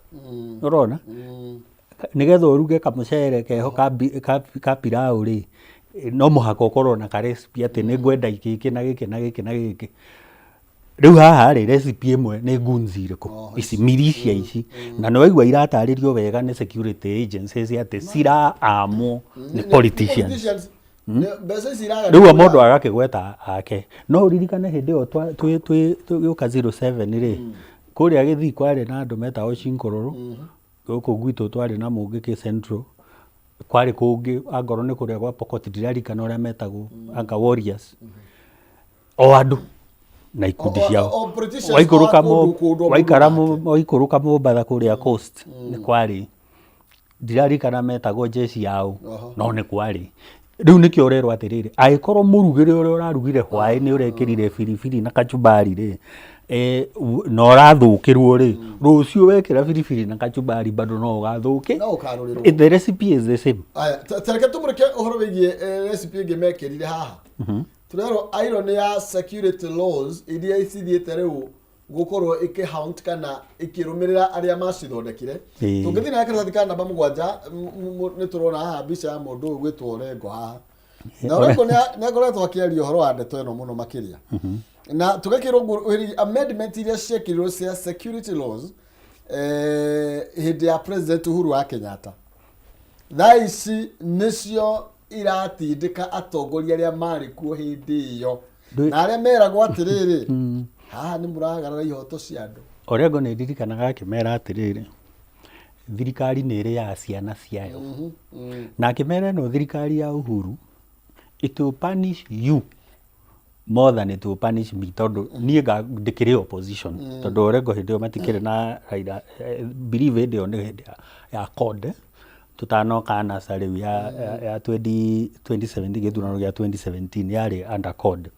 ũrona, nĩgetha ũruge kamũcere keho ka pilau rĩ, no mũhaka ũkorwo na ka recipe atĩ nĩ ngwenda gĩkĩ na gĩkĩ na gĩkĩ na gĩkĩ. Rĩu haha rĩ, recipe ĩmwe nĩ goons irĩkũ ici, militia ici, na nĩ waigua iratarĩrio wega nĩ security agencies atĩ ciraamwo nĩ politicians. Politicians. Mbeca ici iraga. Rĩu o mũndũ agakĩgweta ake. No ũririkane hĩndĩ ĩyo tũgĩũka 07 rĩ, kũrĩa Gĩthii kwarĩ na andũ metagwo Chinkororo, gũkũ gwitũ twarĩ na Mũngĩkĩ Central, kwarĩ kũngĩ angorwo nĩ kũrĩa gwa Pokot, ndiririkana ũrĩa metagwo, anga Warriors, o andũ na ikundi ciao. O politicians Waikũrũka a kũndũ o waikara mũndũ nake. Waikũrũka Mombatha kũrĩa coast nĩ kwarĩ, ndirarikana metagwo jeshi yao, no nĩ kwarĩ. Rĩu nĩkĩo ũrerwo atĩrĩrĩ, angĩkorwo mũrugĩre ũrĩa ũrarugire hwaĩ nĩ ũrekĩrire biribiri na kachumbari rĩ, na ũrathũkĩrwo rĩ, rũciũ wekĩra biribiri na kachumbari bado no ũgathũke. No ũkarũrĩrwo. The recipe is the same. Aya, ta reke tũmũrĩke ũhoro wĩgiĩ recipe ĩngĩ mekĩrire haha. Tũrerwo irony ya security laws iria cithiĩte rĩu gũkorwo ĩkĩhaunt kana ĩkĩrũmĩrĩra arĩa macithondekire. Tũngĩthiĩ na karatathi ka namba 7, nĩ tũrona haha mbica ya mũndũ ũyũ gwĩtwo Orengo haha. Na Orengo nĩ akoretwo akĩaria ũhoro wa ndeto ĩno mũno makĩria, na tũgekĩrwo amendment iria ciekĩrirwo cia security laws hĩndĩ ya President Uhuru wa Kenyatta thaa ici nĩcio iratindĩka atongoria arĩa marĩ kuo hĩndĩ ĩyo na arĩa meragwo atĩrĩrĩ, haha nĩ mũragarara ihoto cia andũ. Orengo nĩ ndirikanaga akĩmera atĩrĩrĩ, Thirikari nĩ ĩrĩaga ciana ciayo. Na akĩmera ĩno thirikari ya Uhuru, it will punish you more than it will punish me, tondũ niĩ ndĩkĩrĩ opposition, tondũ Orengo hĩndĩ ĩyo matikĩrĩ na Raila, believe hĩndĩ ĩyo nĩ hĩndĩ ya CORD, tũtanoka NASA rĩu ya 20 2017, gĩthurano gĩa 2017 yarĩ under CORD.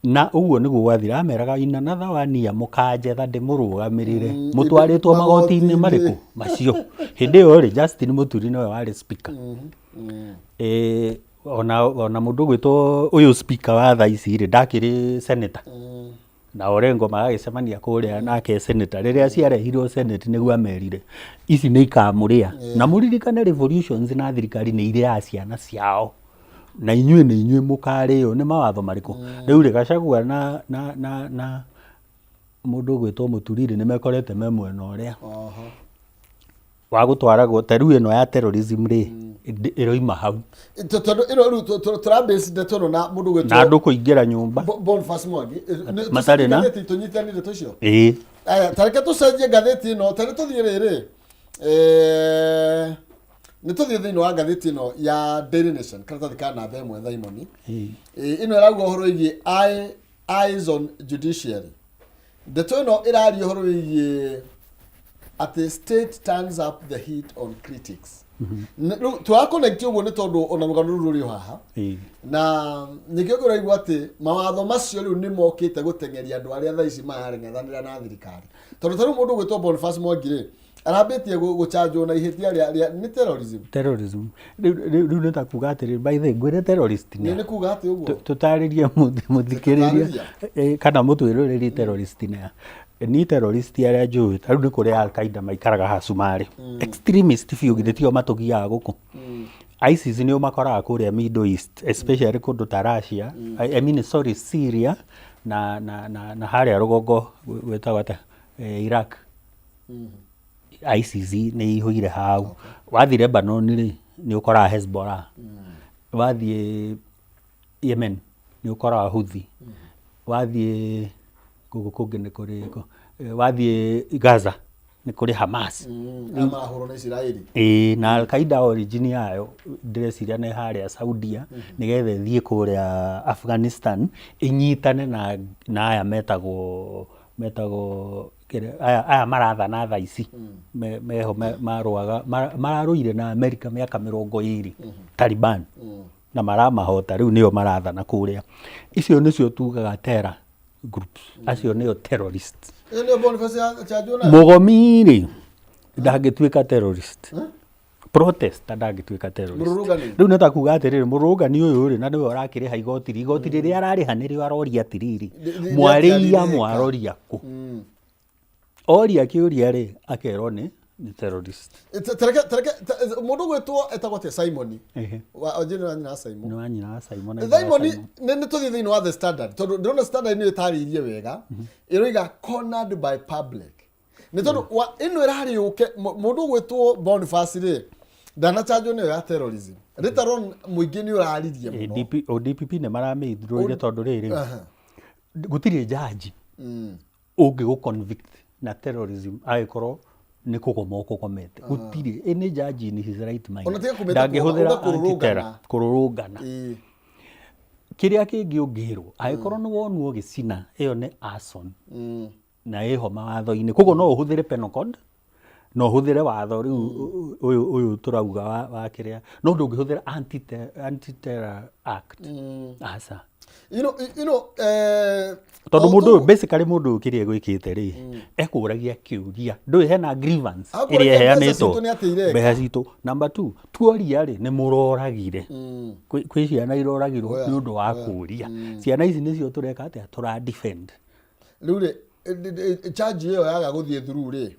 Na ũguo nĩguo gwathire, ameraga in another one year mũkanjetha ndĩmũrũgamĩrĩre, mũtwarĩtwo magoti-inĩ marĩkũ macio. Hĩndĩ ĩyo rĩ, Justin Mũturi nĩwe warĩ speaker. Ona mũndũ ũgwĩtwo ũyũ speaker wa thaa ici rĩ, ndakĩrĩ senator. Na Orengo magagĩcemania kũrĩa nake senator. Rĩrĩa ciarehirwo senate nĩguo amerire ici nĩ ikamũrĩa. Na mũririkane revolutions na thirikari nĩ irĩaga ciana ciao. Na inyuĩ nĩ inyuĩ mũkarĩo. Nĩ mawatho marĩkũ? Rĩu rĩ, Gachagua na mũndũ ũgwĩtwo Mũturi rĩ, nĩ mekorete me mwena ũrĩa wa gũtwaragwo. Ta rĩu ĩno ya terrorism rĩ, ĩroima hau. Tondũ ĩno rĩu tũrabase ndeto ĩno na mũndũ ũgwĩtwo na andũ kũingĩra nyũmba Boniface Mwangi. Matarĩ na- Ngathĩti tũnyitanire ndeto icio. Ĩĩ. Aya, ta reke tũcenjie ngathĩti ĩno, ta reke tũthiĩ rĩrĩ. Nĩ tũthiĩ thĩinĩ wa ngathĩti ĩno ya Daily Nation, karatathi ka namba 1 Thaimoni. Ĩno ĩrauga ũhoro wĩgiĩ eyes on judiciary. Ndeto ĩno ĩraria ũhoro wĩgiĩ atĩ state turns up the heat on critics. Rĩu tũra connect ũguo nĩ tondũ ona rũgano rũu rũrĩ o haha. Na nĩkĩo ngũraigua atĩ mawatho macio rĩu nĩ mokĩte gũteng'eria andũ arĩa thaa ici marareng'ethanĩra na thirikari, tondũ ta rĩu mũndũ ũgwĩtwo Boniface Mwangi rĩ, arambĩtie gũchanjwo na ihĩtia rĩa nĩ terrorism. Terrorism rĩu nĩ ta kuga atĩrĩ, by the way, ngwĩre terrorist nĩ nĩ kuga atĩ ũguo. Tũtarĩrie mũthikĩrĩria kana mũtwĩroreri terrorist nĩ a. Ni terrorist arĩa njũĩ ta rĩu nĩ kũrĩ Al-Qaeda maikaraga haha Cumarĩ, extremist biũ, githĩ tio matũgiaga gũkũ? ISIS nĩ ũmakoraga kũrĩa Middle East, especially kũndũ ta Russia, I mean, sorry, Syria na harĩa rũgongo gwĩtagwo atĩa, Iraq. ISIS nĩ ihũire hau. Wathiĩ Lebanon rĩ, nĩ ũkoraga Hezbollah. Wathiĩ Yemen nĩ ũkoraga Houthi. Wathiĩ gũkũ kũngĩ nĩ kũrĩ kũ? Wathiĩ Gaza nĩ kũrĩ Hamas. Arĩa marahũrwo nĩ Isiraeli. Ĩĩ, na Al-Qaeda origin yayo ndĩreciria nĩ harĩa Saudia, nĩgetha ĩthiĩ kũrĩa Afghanistan ĩnyitane na aya metagwo aya marathana thaa ici, meho marũaga, mararũire na Amerika mĩaka 20, Taliban, na maramahota, rĩu nĩo marathana kũrĩa. Icio nĩcio tugaga terror groups, acio nĩo terrorists. Ĩyo nĩyo Boniface achanjwo nayo. Mũgomi rĩ, ndangĩtuĩka terrorist. Protester ndangĩtuĩka terrorist. Mũrũrũngani. Rĩu nĩ ta kuga atĩrĩrĩ, mũrũrũngani ũyũ rĩ, na nĩwe ũrakĩrĩha igoti rĩ, igoti rĩrĩa ararĩha nĩrĩo aroria atĩrĩrĩ, mwarĩia rĩarĩrĩka. Mwaroria kũ? Oria kĩũria rĩ, akerwo nĩ terrorist. Tareke mũndũ ũgwĩtwo etagwo atĩa, Simon wa njĩra wa nyina wa Simon. Nĩ wa nyina wa Simon na ithe wa Simon. Simon. Nĩ tũthiĩ thĩinĩ wa The Standard, tondũ ndĩrona Standard nĩ ĩtarĩirie wega, ĩroiga cornered by public, nĩ tondũ wa ĩno ĩrarĩ yũke mũndũ ũgwĩtwo Boniface rĩ, ndanachanjwo nĩyo ya terrorism. Later on mũingĩ nĩ ũraririe mũno. DP, ODPP nĩ maramĩithũrũire tondũ rĩrĩ, gũtirĩ jaji ũngĩ convict na terrorism angĩkorwo nĩ kũgoma ũkũgomete. Gũtirĩ any judge in his right mind Ona tiga kũmĩta ndangĩhũthĩra kũgoma, uga kũrũrũngana. anti-terror, kũrũrũngana. Kĩrĩa kĩngĩ ũngĩrwo, angĩkorwo nĩ wonwo ũgĩcina, ĩyo nĩ arson na ĩho mawatho-inĩ, koguo no ũhũthĩre penal code, no ũhũthĩre watho rĩu ũyũ tũrauga wa kĩrĩa, no ndũngĩhũthĩra anti-terror act, aca. Tondũ mũndũ ũyũ, basically mũndũ ũyũ kĩrĩa egwĩkĩte rĩ, ekũragia kĩũria, ndũĩ hena grievance Akũragia ĩrĩa mbeca ĩheanĩtwo. citũ nĩ atĩ ireka. Mbeca citũ. Number two, tuoria rĩ, nĩ mũroragire. Kwĩ ciana iroragirwo nĩ ũndũ wa kũria. Ciana ici nĩcio tũreka atĩa? Tũra defend. Rĩu rĩ, charge ĩyo yaga gũthiĩ through rĩ,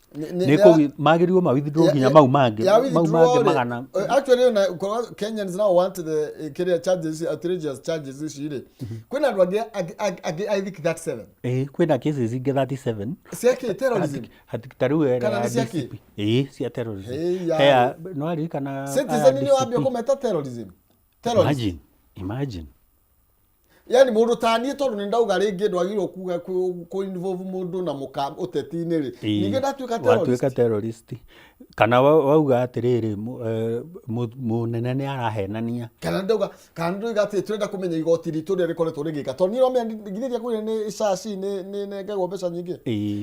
Nĩ magĩrĩirwo ma withdraw nginya mau mangĩ ya mau withdraw mangĩ rĩ, magana. Actually ona korwo Kenyans now want the kĩrĩa charges, outrageous charges ici rĩ, kwĩna andũ angĩ I think 37. Ĩĩ, kwĩna cases ingĩ 37. Cia kĩ? Terrorism? Ta rĩu ĩrĩa Kana ya nĩ cia kĩ? DCP. Ĩĩ, cia terrorism. Hey, ya. Hea, no aririkana aya Citizen nĩ DCP. wambia kũmeta terrorism, terrorist. Imagine, imagine. Yani mũndũ ta niĩ, tondũ nĩ ndauga rĩngĩ ndwagĩrĩirwo kuga kũ involve mũndũ na mũka ũteti-inĩ rĩ, ningĩ ndatuĩka terrorist. Watuĩka terrorist, kana wauga atĩrĩrĩ, mũnene nĩ arahenania. Kana ndauga, kana ndoiga atĩ tũrenda kũmenya igoti ritũ ũrĩa rĩkoretwo rĩgĩka, tondũ niĩ nomenya nginya kwĩra nĩ caci nĩ nengagwo mbeca nyingĩ.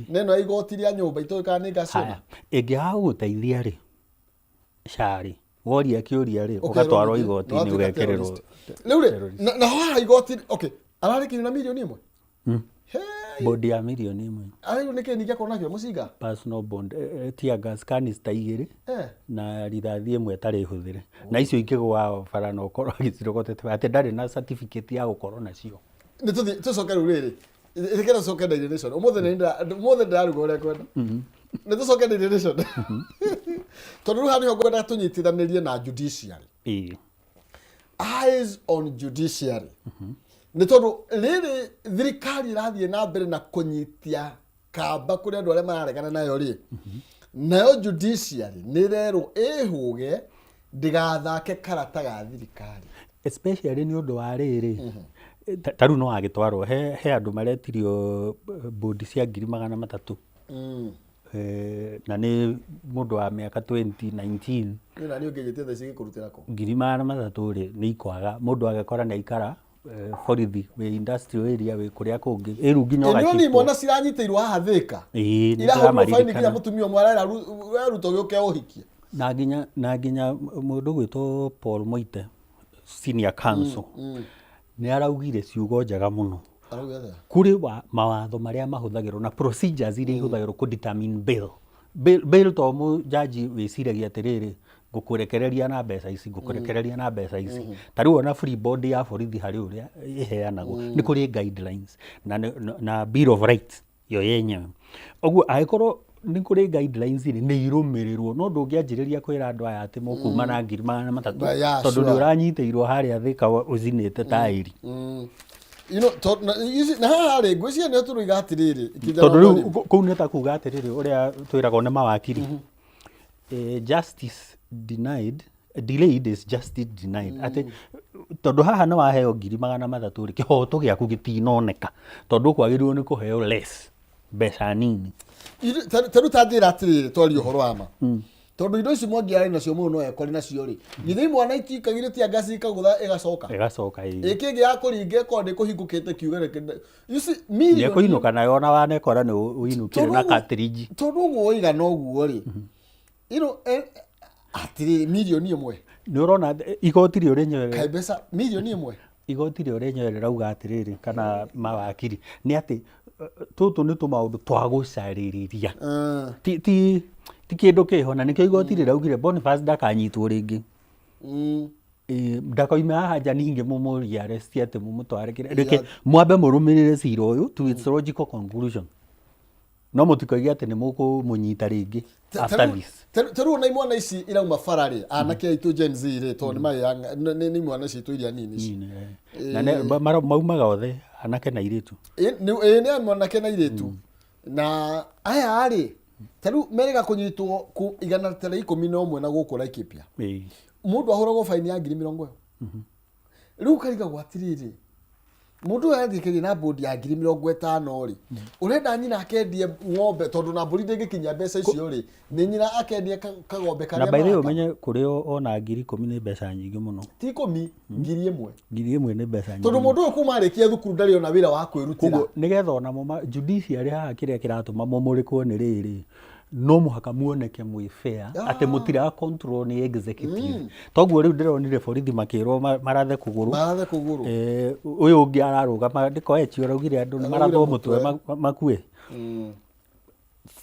Na ĩno ya igoti rĩa nyũmba itũĩ kana nĩ ngaciona. Haya, ĩngĩaga gũgũteithia rĩ, SHA rĩ, woria kĩũria rĩ, ũgatwarwo igoti-inĩ ũgekĩrĩrwo. Rĩu rĩ, na haha igoti, okay, ararĩkĩrio na mirioni 1. Hey! Bond ya mirioni 1. Arĩu nĩkĩ ningĩ akorwo nakĩo mũcinga? Personal bond, tear gas canister 2 na rithathi 1 ĩtarĩ hũthĩre, na icio ingĩgwa bara na ũkorwo agĩcirogotete atĩ ndarĩ na certificate ya gũkorwo nacio. Nĩ tũthiĩ tũcoke rĩu rĩrĩ, reke tũcoke Daily Nation ũmũthĩ. Nĩ ũmũthĩ ndĩraruga ũrĩa kwenda. Nĩ tũcoke Daily Nation, tondũ rĩu haha nĩho ngwenda tũnyitithanĩrie na judiciary. Eyes on judiciary, nĩ tondũ rĩrĩ thirikari ĩrathiĩ na mbere na kũnyitia kamba kũrĩ andũ arĩa mararegana nayo rĩ, nayo judiciary nĩ ĩrerwo ĩhũge ndĩgathake karata ga thirikari. Especially nĩ ũndũ wa rĩrĩ, ta rĩu no agĩtwarwo he andũ maretirio bond cia 300,000. Na nĩ mũndũ wa mĩaka 2019. Niĩ na niĩ ũngĩnjĩtia thaa ici ingĩkũrutĩra kũ? 300,000 rĩ, nĩ ikwaga mũndũ agekora nĩ aikara borithi wĩ industrial area, wĩ kũrĩa kũngĩ ĩru nginya Ĩno nĩ ũgacitwo. imwana ciranyitĩirwo haha Thĩka. Ĩĩ, nĩ irahũrirwo faini nginya ndĩramaririkana. Mũtumia ũmwe arera Ruto gĩũke ũhikie. Na nginya mũndũ gwĩtwo Paul Moite, senior counsel, nĩ araugire ciugo njega mũno. Arauga atĩa? Kũrĩ wa mawatho marĩa mahũthagĩrwo na procedures iria ihũthagĩrwo kũ determine bail. Bail to mũjaji wĩciragia atĩrĩrĩ, ngũkũrekereria na mbeca ici, ngũkũrekereria na mbeca ici. Ta rĩu ona free bond ya borithi harĩ ũrĩa ĩheanagwo, nĩ kũrĩ guidelines na bill of rights yo yenyewe. Ũguo angĩkorwo nĩ kũrĩ guidelines rĩ, nĩ irũmĩrĩrwo, no ndũngĩanjĩrĩria kwĩra andũ aya atĩ mũkuma na 300,000 Yeah, tondũ nĩ ũranyitĩirwo harĩa Thĩka ũcinĩte taĩri. You know, na haha rĩ, ngwĩciria nĩho tũroiga atĩrĩrĩ, kijana Tondũ rĩu Mwalimu. kũu nĩ ta kuga atĩrĩrĩ, ũrĩa twĩragwo nĩ mawakiri, justice denied, delayed is justice denied, atĩ tondũ haha nĩ waheo 300,000 rĩ, kĩhoto gĩaku gĩtinoneka, tondũ ũkwagĩrĩirwo nĩ kũheo less, mbeca nini. Ta rĩu ta njĩra atĩrĩrĩ, twarie ũhoro wa ma, tondũ indo ici Mwangi arĩ nacio mũno, no ekore nacio rĩ, githĩ imwana itikagire tear gas ikagũtha ĩgacoka? Ĩgacoka, ĩĩ. Ĩkĩngĩ ya kũringa ĩkorwo nĩ kũhingũkĩte kiuge reke you see, million Nĩekũinũka nayo, ona wanekora nĩ ũinũkire na Tondũ cartridge. Tondũ ũguo ũigana ũguo rĩ, atĩrĩrĩ, 1 million. Nĩ ũrona igoti rĩo rĩenyewe? Kaĩ mbeca 1 million? Igoti rĩo rĩenyewe rĩrauga atĩrĩrĩ, kana mawakiri, nĩ atĩ tũtũ nĩ tũmaũndũ twa gũcarĩrĩria, ti kĩndũ kĩho, na nĩkĩo igoti rĩraugire Boniface ndakanyitwo rĩngĩ. Ĩ, ndakoime haha nja ningĩ mũmũrie arrest atĩ mũmũtware kĩrĩa. Reke mwambe mũrũmĩrĩre cira ũyũ to its logical conclusion, no mũtikoige atĩ nĩ mũkũmũnyita rĩngĩ after this. Ta rĩu ona imwana ici irauma bara rĩ, anake aitũ Gen Z rĩ, tondũ nĩ marĩ nĩ imwana citũ iria nini ici. Nini, eh. Na maumaga othe anake na airĩtu. Ĩ nĩ mwanake na airĩtu, na aya rĩ, ta rĩu merĩga kũnyitwo ku 111 na gũkũ Laikipia. Mũndũ ahũragwo baini ya ngiri mĩrongo ĩyo. Rĩu ũkarigagwo atĩrĩrĩ, mũndũ ũyũ arathiĩ na bond ya 50,000 rĩ, ũrenda nyina akendie ng'ombe, tondũ na mbũri ndĩngĩkinyia mbeca icio rĩ, nĩ nyina akendie kagombe Na karĩa by the way, maraka. ũmenye kũrĩ ona 10,000 nĩ mbeca nyingĩ mũno. Ti 10, 1,000. 1,000 nĩ mbeca nyingĩ. Tondũ mũndũ ũyũ kuma arĩkia thukuru ndarĩ ona wĩra wa kwĩrutĩra. Koguo nĩgetha ona judiciary haha, kĩrĩa kĩratũma mũmũrĩkwo nĩ rĩrĩ, no mũhaka muoneke mwĩ fair, atĩ mũtira control nĩ executive. Toguo rĩu ndĩronire borithi makĩrwo marathe kũgũrũ. Marathe kũgũrũ. Ũyũ ũngĩ ararũgama ndĩkoechi araugire andũ nĩ Araugire marathwo mũtwe mũtwe. makue.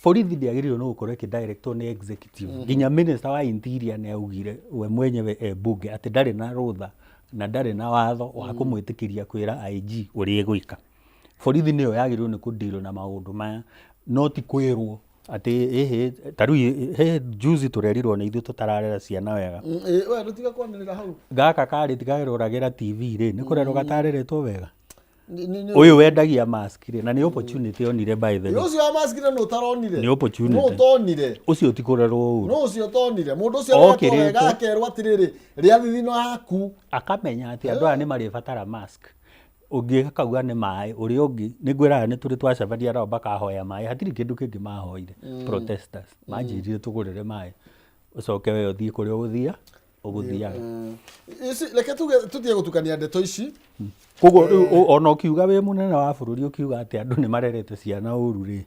Borithi ndĩagĩrĩirwo nĩ gũkorwo ĩkĩdirectwo nĩ executive. Nginya minister wa interior nĩ augire we mwenyewe e bunge atĩ ndarĩ na rũtha na ndarĩ na watho wa kũmwĩtĩkĩria kwĩra IG ũrĩa egwĩka. Borithi nĩyo yagĩrĩirwo nĩ kũdeal na maũndũ maya, no ti kwĩrwo atĩ ĩhĩ. Ta rĩu he juzi tũrerirwo nĩ ithuĩ tũtararera ciana wega. We ndũtiga kwanĩrĩra hau. Gaka karĩ tikaroragĩra TV rĩ, nĩ kũrerwo gatareretwo wega. Ũyũ Ũyũ wendagia mask rĩ, na nĩ opportunity onire, by the way. Ũcio wa mask nĩ ũtaronire. Nĩ opportunity. Nũ ũtonire? Ũcio ti kũrerwo ũru. Nũ ũcio ũtonire? Mũndũ ũcio aretwo Okĩrĩte. wega, akerwo atĩrĩrĩ, rĩa thithino yaku. Akamenya atĩ andũ aya nĩ marĩbatara mask. Ũngĩ akauga nĩ maĩ, ũrĩa ũngĩ nĩ ngwĩraga nĩ tũrĩ twacemania nao makahoya maĩ, hatirĩ kĩndũ kĩngĩ mahoire protesters, manjĩrire tũgũrĩre maĩ, ũcoke we ũthiĩ kũrĩa ũgũthia ũgũthiaga. Ici reke tuge tutige gũtukania ndeto ici. Koguo rĩu ona ũkiuga wĩ mũnene wa bũrũri ũkiuga atĩ andũ nĩ marerete ciana ũru rĩ,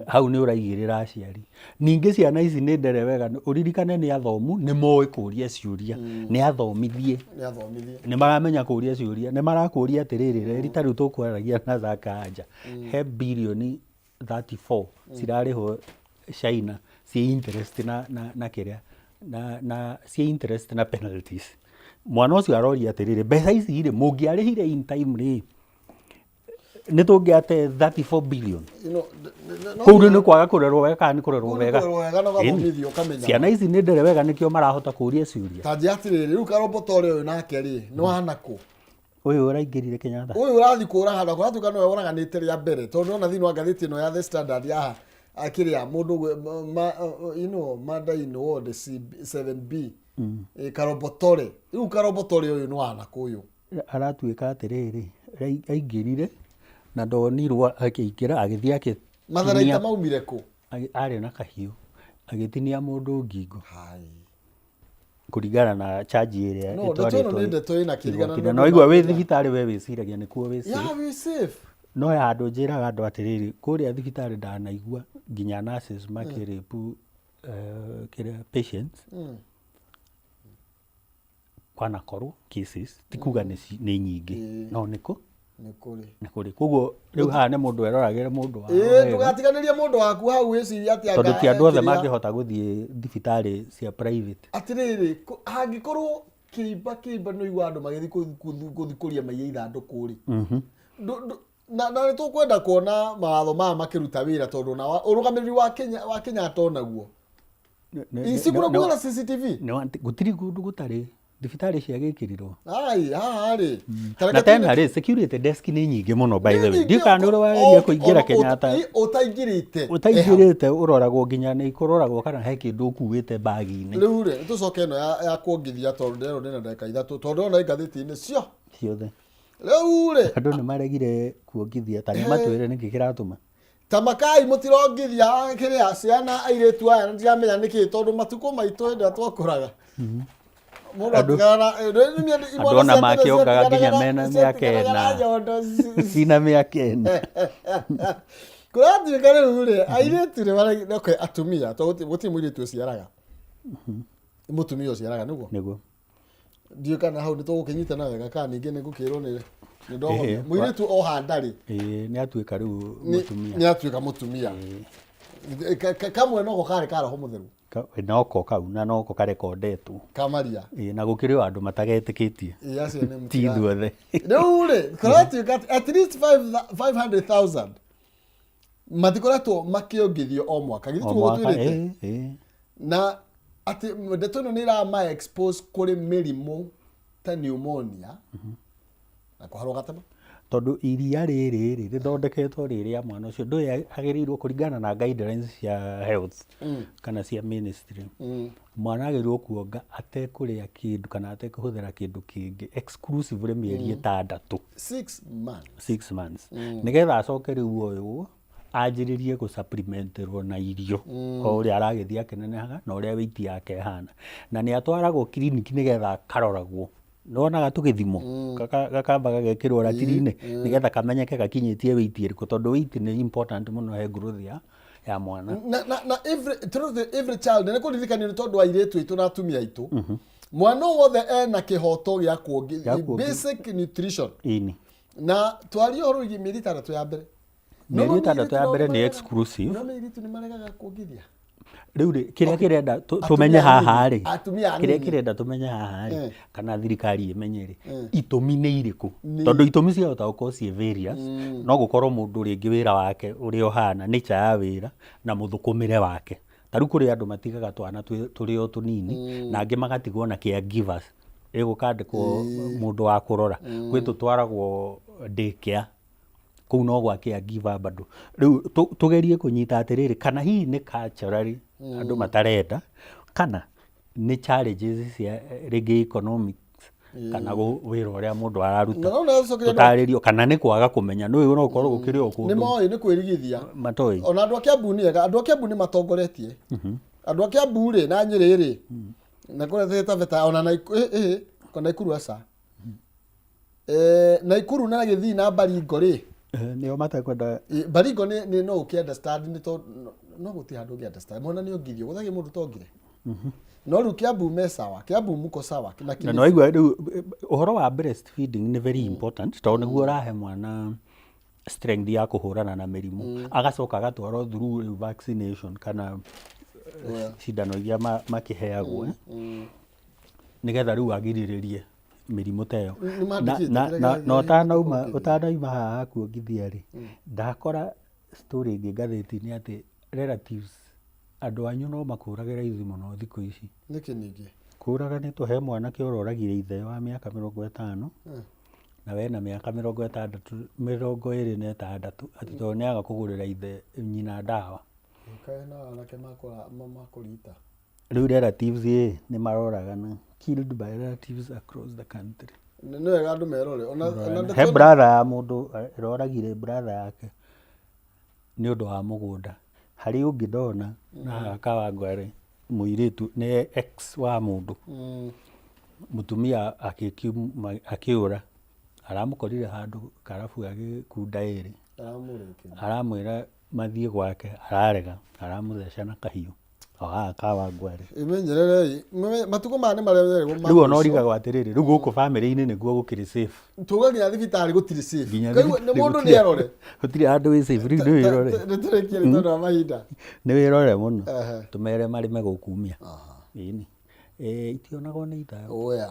hau nĩ ũraigĩrĩra aciari. Ningĩ ciana ici nĩ ndere wega, ũririkane nĩ athomu, nĩ moĩ kũria ciũria, nĩ athomithie. Nĩ athomithie. Nĩ maramenya kũria ciũria, nĩ marakũria atĩrĩrĩ, reri ta rĩu tũkwaragia na Zaka anja, he birioni 34 cirarĩhwo China ciĩ interest na kĩrĩa na ciĩ interest na penalties. Mwana ũcio aroria atĩrĩrĩ, mbeca ici rĩ, mũngĩarĩhire in time rĩ, nĩ tũngĩate 34 billion. You know, no Kũu rĩu nĩ kwaga kũrerwo wega kana nĩ kũrerwo Kũu nĩ wega? kũrerwo wega na ũgathomithio ũkamenya. Ciana ici nĩ ndere wega nĩkĩo marahota kũria ciũria. Ta njĩra atĩrĩrĩ, rĩu karobotore ũyũ nake rĩ, nĩ wanakũ? Ũyũ ũraingĩrire Kenyatta. Ũyũ ũrathiĩ kũra handũ kũratuĩka nĩwe ũraganĩte rĩa mbere tondũ ona thĩinĩ wa ngathĩti ĩno ya The Standard ya akĩrĩa mũndũ you know, murder in ward 7B. Karobotore rĩu karobotore ũyũ nĩ wanakũ ũyũ? Aratuĩka atĩrĩrĩ, aingĩrire na ndonirwo akĩingĩra agĩthiĩ akĩtinia. Matharaita maumire kũ? Arĩ na kahiũ agĩtinia mũndũ ngingo. Hai. Kũringana na charge ĩrĩa No, ndeto ĩno nĩ ndeto ĩna kĩrigana. Igoti-inĩ. Na waigua wĩ thibitarĩ we wĩciragia nĩkuo wĩ safe. Yeah, we safe. No handũ njĩraga andũ atĩrĩrĩ, kũrĩa thibitarĩ ndanaigua nginya nurses makĩrĩpu kĩrĩa patients. Kwanakorwo cases, ti kuga nĩ nyingĩ, no nĩ kũ? Nĩ kũrĩ. Nĩ kũrĩ. Koguo rĩu haha nĩ mũndũ eroragĩre mũndũ wao Ĩĩ, wega. ndũgatiganĩrie mũndũ waku hau wĩcirie atĩ anga Tondũ ti andũ othe kĩrĩa- mangĩhota gũthiĩ thibitarĩ cia private. Atĩrĩrĩ, hangĩkorwo kĩimba kĩimba nĩ ũigua andũ magĩthiĩ gũthikũria maiya ithandũkũ rĩ. Na nĩ tũkwenda kuona mawatho maya makĩruta wĩra tondũ ona ũrũgamĩrĩri wa Kenya, wa Kenyatta onaguo. Ici kũrĩa kwĩna CCTV? Gũtirĩ kũndũ gũtarĩ thibitarĩ cia gĩkĩrirwo. Ai, haha rĩ. Ta reke Na tena tuge- rĩ, security desk nĩ nyingĩ mũno by the way. Nĩ nyingĩ Ndiũĩ kana nĩ ũrĩ wageria kũingĩra Kenyatta. Ũtaingĩrĩte. Ũtaingĩrĩte ũroragwo nginya nĩ kũroragwo kana he kĩndũ ũkuĩte bagi-inĩ. Rĩu rĩ, tũcoke ĩno ya kuongithia tondũ ndĩrerwo ndĩna ndagĩka ithatũ tondũ ndĩrona ngathĩti-inĩ cio. Ciothe. Rĩu rĩ, Andũ nĩ maregire kuongithia ta nĩ matwĩre nĩkĩ kĩratũma. Ta makai mũtirongithia kĩrĩa ciana airĩtu aya ndiramenya nĩkĩ tondũ matukũ maitũ hĩndĩ ĩrĩa twakũraga. Mũndũ atigana na Andũ ona makĩongaga nginya mena mĩaka ĩna. nyondo Cina mĩaka ĩna. Kũratuĩka rĩu rĩ, airĩtu nĩ mara okay, atumia tondũ gũtirĩ mũirĩtu ũciaraga. Mũtumia ũciaraga nĩguo? Nĩguo. Ndiũĩ kana hau nĩ tũgũkĩnyitana wega kana ningĩ nĩ ngũkĩrwo nĩ ndogomia. Ĩhĩ. Mũirĩtu oha ndarĩ. Ĩĩ, nĩ atuĩka rĩu mũtumia. Nĩ atuĩka mũtumia. Kamwe noko karĩ ka roho mũtheru. Noko kau na noko karekondetwo. Kamaria. Ĩĩ, na gũkĩrĩ o andũ matagetĩkĩtie. Ĩĩ, acio nĩ Ti ithuothe. Rĩu rĩ, kũratuĩka atĩ at least 500,000 matikoretwo makĩongithio o mwaka. Githĩ O tiguo mwaka, gũtwĩrĩte? ĩĩ, ĩĩ. Na atĩ ndeto ĩno nĩ ĩrama expose kũrĩ mĩrimũ ta pneumonia na kũharwo gatema. Tondũ iria rĩrĩ rĩ, rĩthondeketwo rĩ rĩa mwana ũcio, ndũĩ agĩrĩirwo kũringana na guidelines cia health kana cia ministry. Mwana agĩrĩirwo kuonga atekũrĩa kĩndũ kana atekũhũthĩra kĩndũ kĩngĩ exclusively mĩeri ĩtandatũ. 6 months. 6 months. Nĩgetha acoke rĩu oywo anjĩrĩrie gũ supplementerwo na irio o ũrĩa aragĩthiĩ akĩnenehaga na ũrĩa weight yake ĩhana. Na nĩ atwaragwo kiriniki nĩgetha akaroragwo. Nĩwonaga tũgĩthimwo gakamba gagekĩrwo ratiri-inĩ nĩgetha kamenyeke gakinyĩtie weight ĩrĩkũ tondũ weight nĩ important mũno he growth ya mwana. Na every, truth, every child nĩ kũririkanio nĩ tondũ airĩtu aitũ na atumia aitũ. Mwana wothe ena kĩhoto gĩa kuongi, Gĩa kuongi. basic nutrition. Ĩni. Na twarie ũhoro wĩgiĩ mĩeri ĩtandatũ ya mbere. Mĩeri ĩtandatũ ya mbere nĩ exclusive. No airĩtu nĩ maregaga kuongithia. Rĩu rĩ, kĩrĩa kĩrenda tũmenye haha rĩ, Atumia kĩrĩa anini. kĩrenda tũmenye haha rĩ, kana thirikari ĩmenye rĩ, itũmi nĩ irĩkũ? Nĩ- Tondũ itũmi ciahota gũkorwo ciĩ various, no gũkorwo mũndũ rĩngĩ wĩra wake ũrĩa ũhana, nature ya wĩra na mũthũkũmĩre wake. Ta rĩu kũrĩ andũ matigaga twana tũrĩ o tũnini, na angĩ magatigwo na caregivers, ĩgũkandĩkwo mũndũ wa kũrora. Gwĩ tũtwaragwo daycare, kũu no gwa caregiver bado. Rĩu tũgerie kũnyita atĩrĩrĩ, kana hihi nĩ culturally andũ matarenda, kana nĩ challenges cia rĩngĩ economics. Kana wĩra ũrĩa mũndũ araruta. Na no nĩcokeria Tũtarĩrio kana nĩ kwaga kũmenya nĩ no ũkorwo gũkĩrĩ o nĩ kũndũ moĩ nĩ kwĩrigithia. Matoĩ. Ona andũ a Kiambu nĩ ega, andũ a Kiambu nĩ matongoretie. Andũ a Kiambu rĩ na Nyĩrĩ rĩ na kũrĩa Taveta ona Naikuru aca. Naikuru na Gĩthii na Baringo rĩ. Nĩo matekwenda. Baringo nĩ no ũkĩ understand nĩ tondũ no gũtirĩ handũ ũngĩ understand mwana nĩ ongithio gũtarĩ mũndũ tongire. No rĩu Kiambu me sawa, Kiambu muko sawa na Na Kilifi. nĩwaigua rĩu ũhoro wa breastfeeding nĩ very important tondũ nĩguo ũrahe mwana strength ya kũhũrana na mĩrimũ, agacoka agatwarwo through rĩu vaccination kana cindano iria makĩheagwo nĩgetha rĩu agirĩrĩrie mĩrimũ ta ĩyo. Nĩ mandĩkĩte Na- kĩrĩa na na ũtanauma kĩngĩ. Ũtanauma haha hakuongithia rĩ, ndakora story ĩngĩ ngathĩti-inĩ atĩ relatives, andũ anyu no makũragĩra ithi mũno thikũ ici. Nĩkĩ ningĩ? Kũraganĩtwo he mwanake ũroragire ithe wa mĩaka 50 na we na mĩaka 60, 26, atĩ tondũ nĩaga kũgũrĩra ithe nyina ndawa. Kaĩ na anake makũrita. Rĩu relatives ĩ nĩ maroragana, killed by relatives across the country. Nĩ wega andũ merore ona He brother ya mũndũ ĩroragire brother yake nĩ ũndũ wa mũgũnda. Harĩ ũngĩ ndona na haha Kawangware, mũirĩtu nĩ ex wa mũndũ, mũtumia akĩũra, aramũkorire handũ karabu agĩkunda ĩrĩ, Aramũrĩkia. Aramwĩra mathiĩ gwake, ararega, aramũtheca na kahiũ o haha Kawangware. Imenyererei. Matukũ maya nĩ marĩa Rĩu ona ũrigagwo atĩrĩrĩ, rĩu gũkũ bamĩrĩ-inĩ nĩguo gũkĩrĩ safe? Tuga nginya thibitarĩ gũtirĩ safe. Nginya Koguo nĩ thibitarĩ mũndũ gũtirĩ- nĩ erore. Gũtirĩ handũ wĩ safe. Rĩu nĩ wĩrore. Nĩ tũrĩkie nĩ tondũ wa mahinda. Nĩ wĩrore mũno. Ehe. Tũmere marĩme gũkumia ĩni. Itionagwo nĩ ithayo. Oya.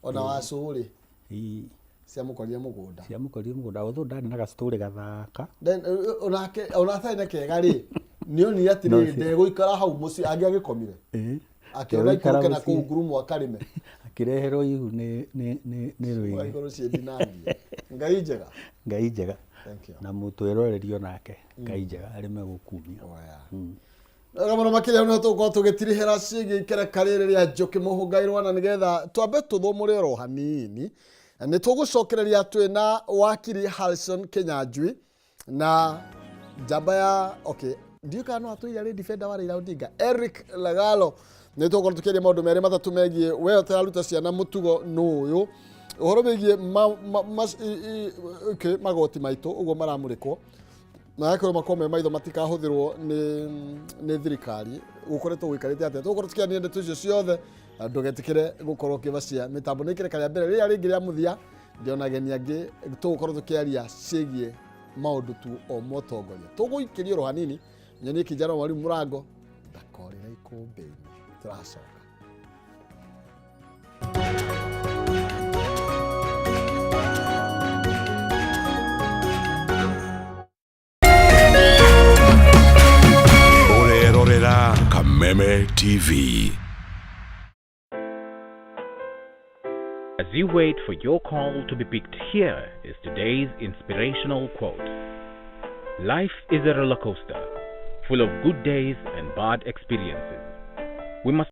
Ona wacũ rĩ Ĩ, ciamũkorire mũgũnda. Ciamũkorire mũgũnda, although ndarĩ na gacitũrĩ gathaka. Then, onake ona atarĩ na kega rĩ, nĩ onire atĩrĩrĩ, ndegũikara hau mũciĩ angĩ agĩkomire. Akĩona Ndegũikara ikũrũke na mũciĩ. kũu ngurumo akarĩme. Akĩreherwo ihu nĩ rwĩgĩ. Igũrũ ciĩ ndinangie. Ngai njega. Ngai njega. Thank you. Na mũtwĩrorerio nake Ngai njega arĩme gũkumia. Oya. Wega mũno makĩria nĩho tũgũkorwo tũgĩtirihĩra ciĩgiĩ ikereka rĩrĩ rĩa njũkĩ mũhũngairwo na nĩgetha twambe tũthũmũre oro hanini nĩ tũgũcokereria twĩ na wakiri Harrison Kinyanjui na njamba ya okay ndiũ kana no atũire arĩ defender wa Raila Odinga Eric Lagalo. Nĩ tũgũkorwo tũkĩaria maũndũ merĩ matatũ megiĩ we ũtararuta ciana mũtugo nũ ũyũ, ũhoro wĩgiĩ okay, magoti maitũ ũguo maramũrĩkwo na gakorwo makorwo me maitho matikahũthĩrwo nĩ thirikari gũkoretwo gũikarĩte atĩa. Tũgũkorwo tũkĩania ndeto icio ciothe na ndũgetĩkĩre gũkorwo ũkĩbacia mĩtambo. Nĩ ikereka rĩa mbere rĩrĩa rĩngĩ rĩa mũthia ndĩona ageni angĩ tũgũkorwo tũkĩaria ciĩgiĩ maũndũ tu o motongoria. Tũgũikĩrio oro hanini nyonie kijana mwalimu mũrango ndakorĩra ikũmbĩ-inĩ tũracoka. Ũrerorera Kameme TV. As you wait for your call to be picked, here is today's inspirational quote. Life is a roller coaster, full of good days and bad experiences. We must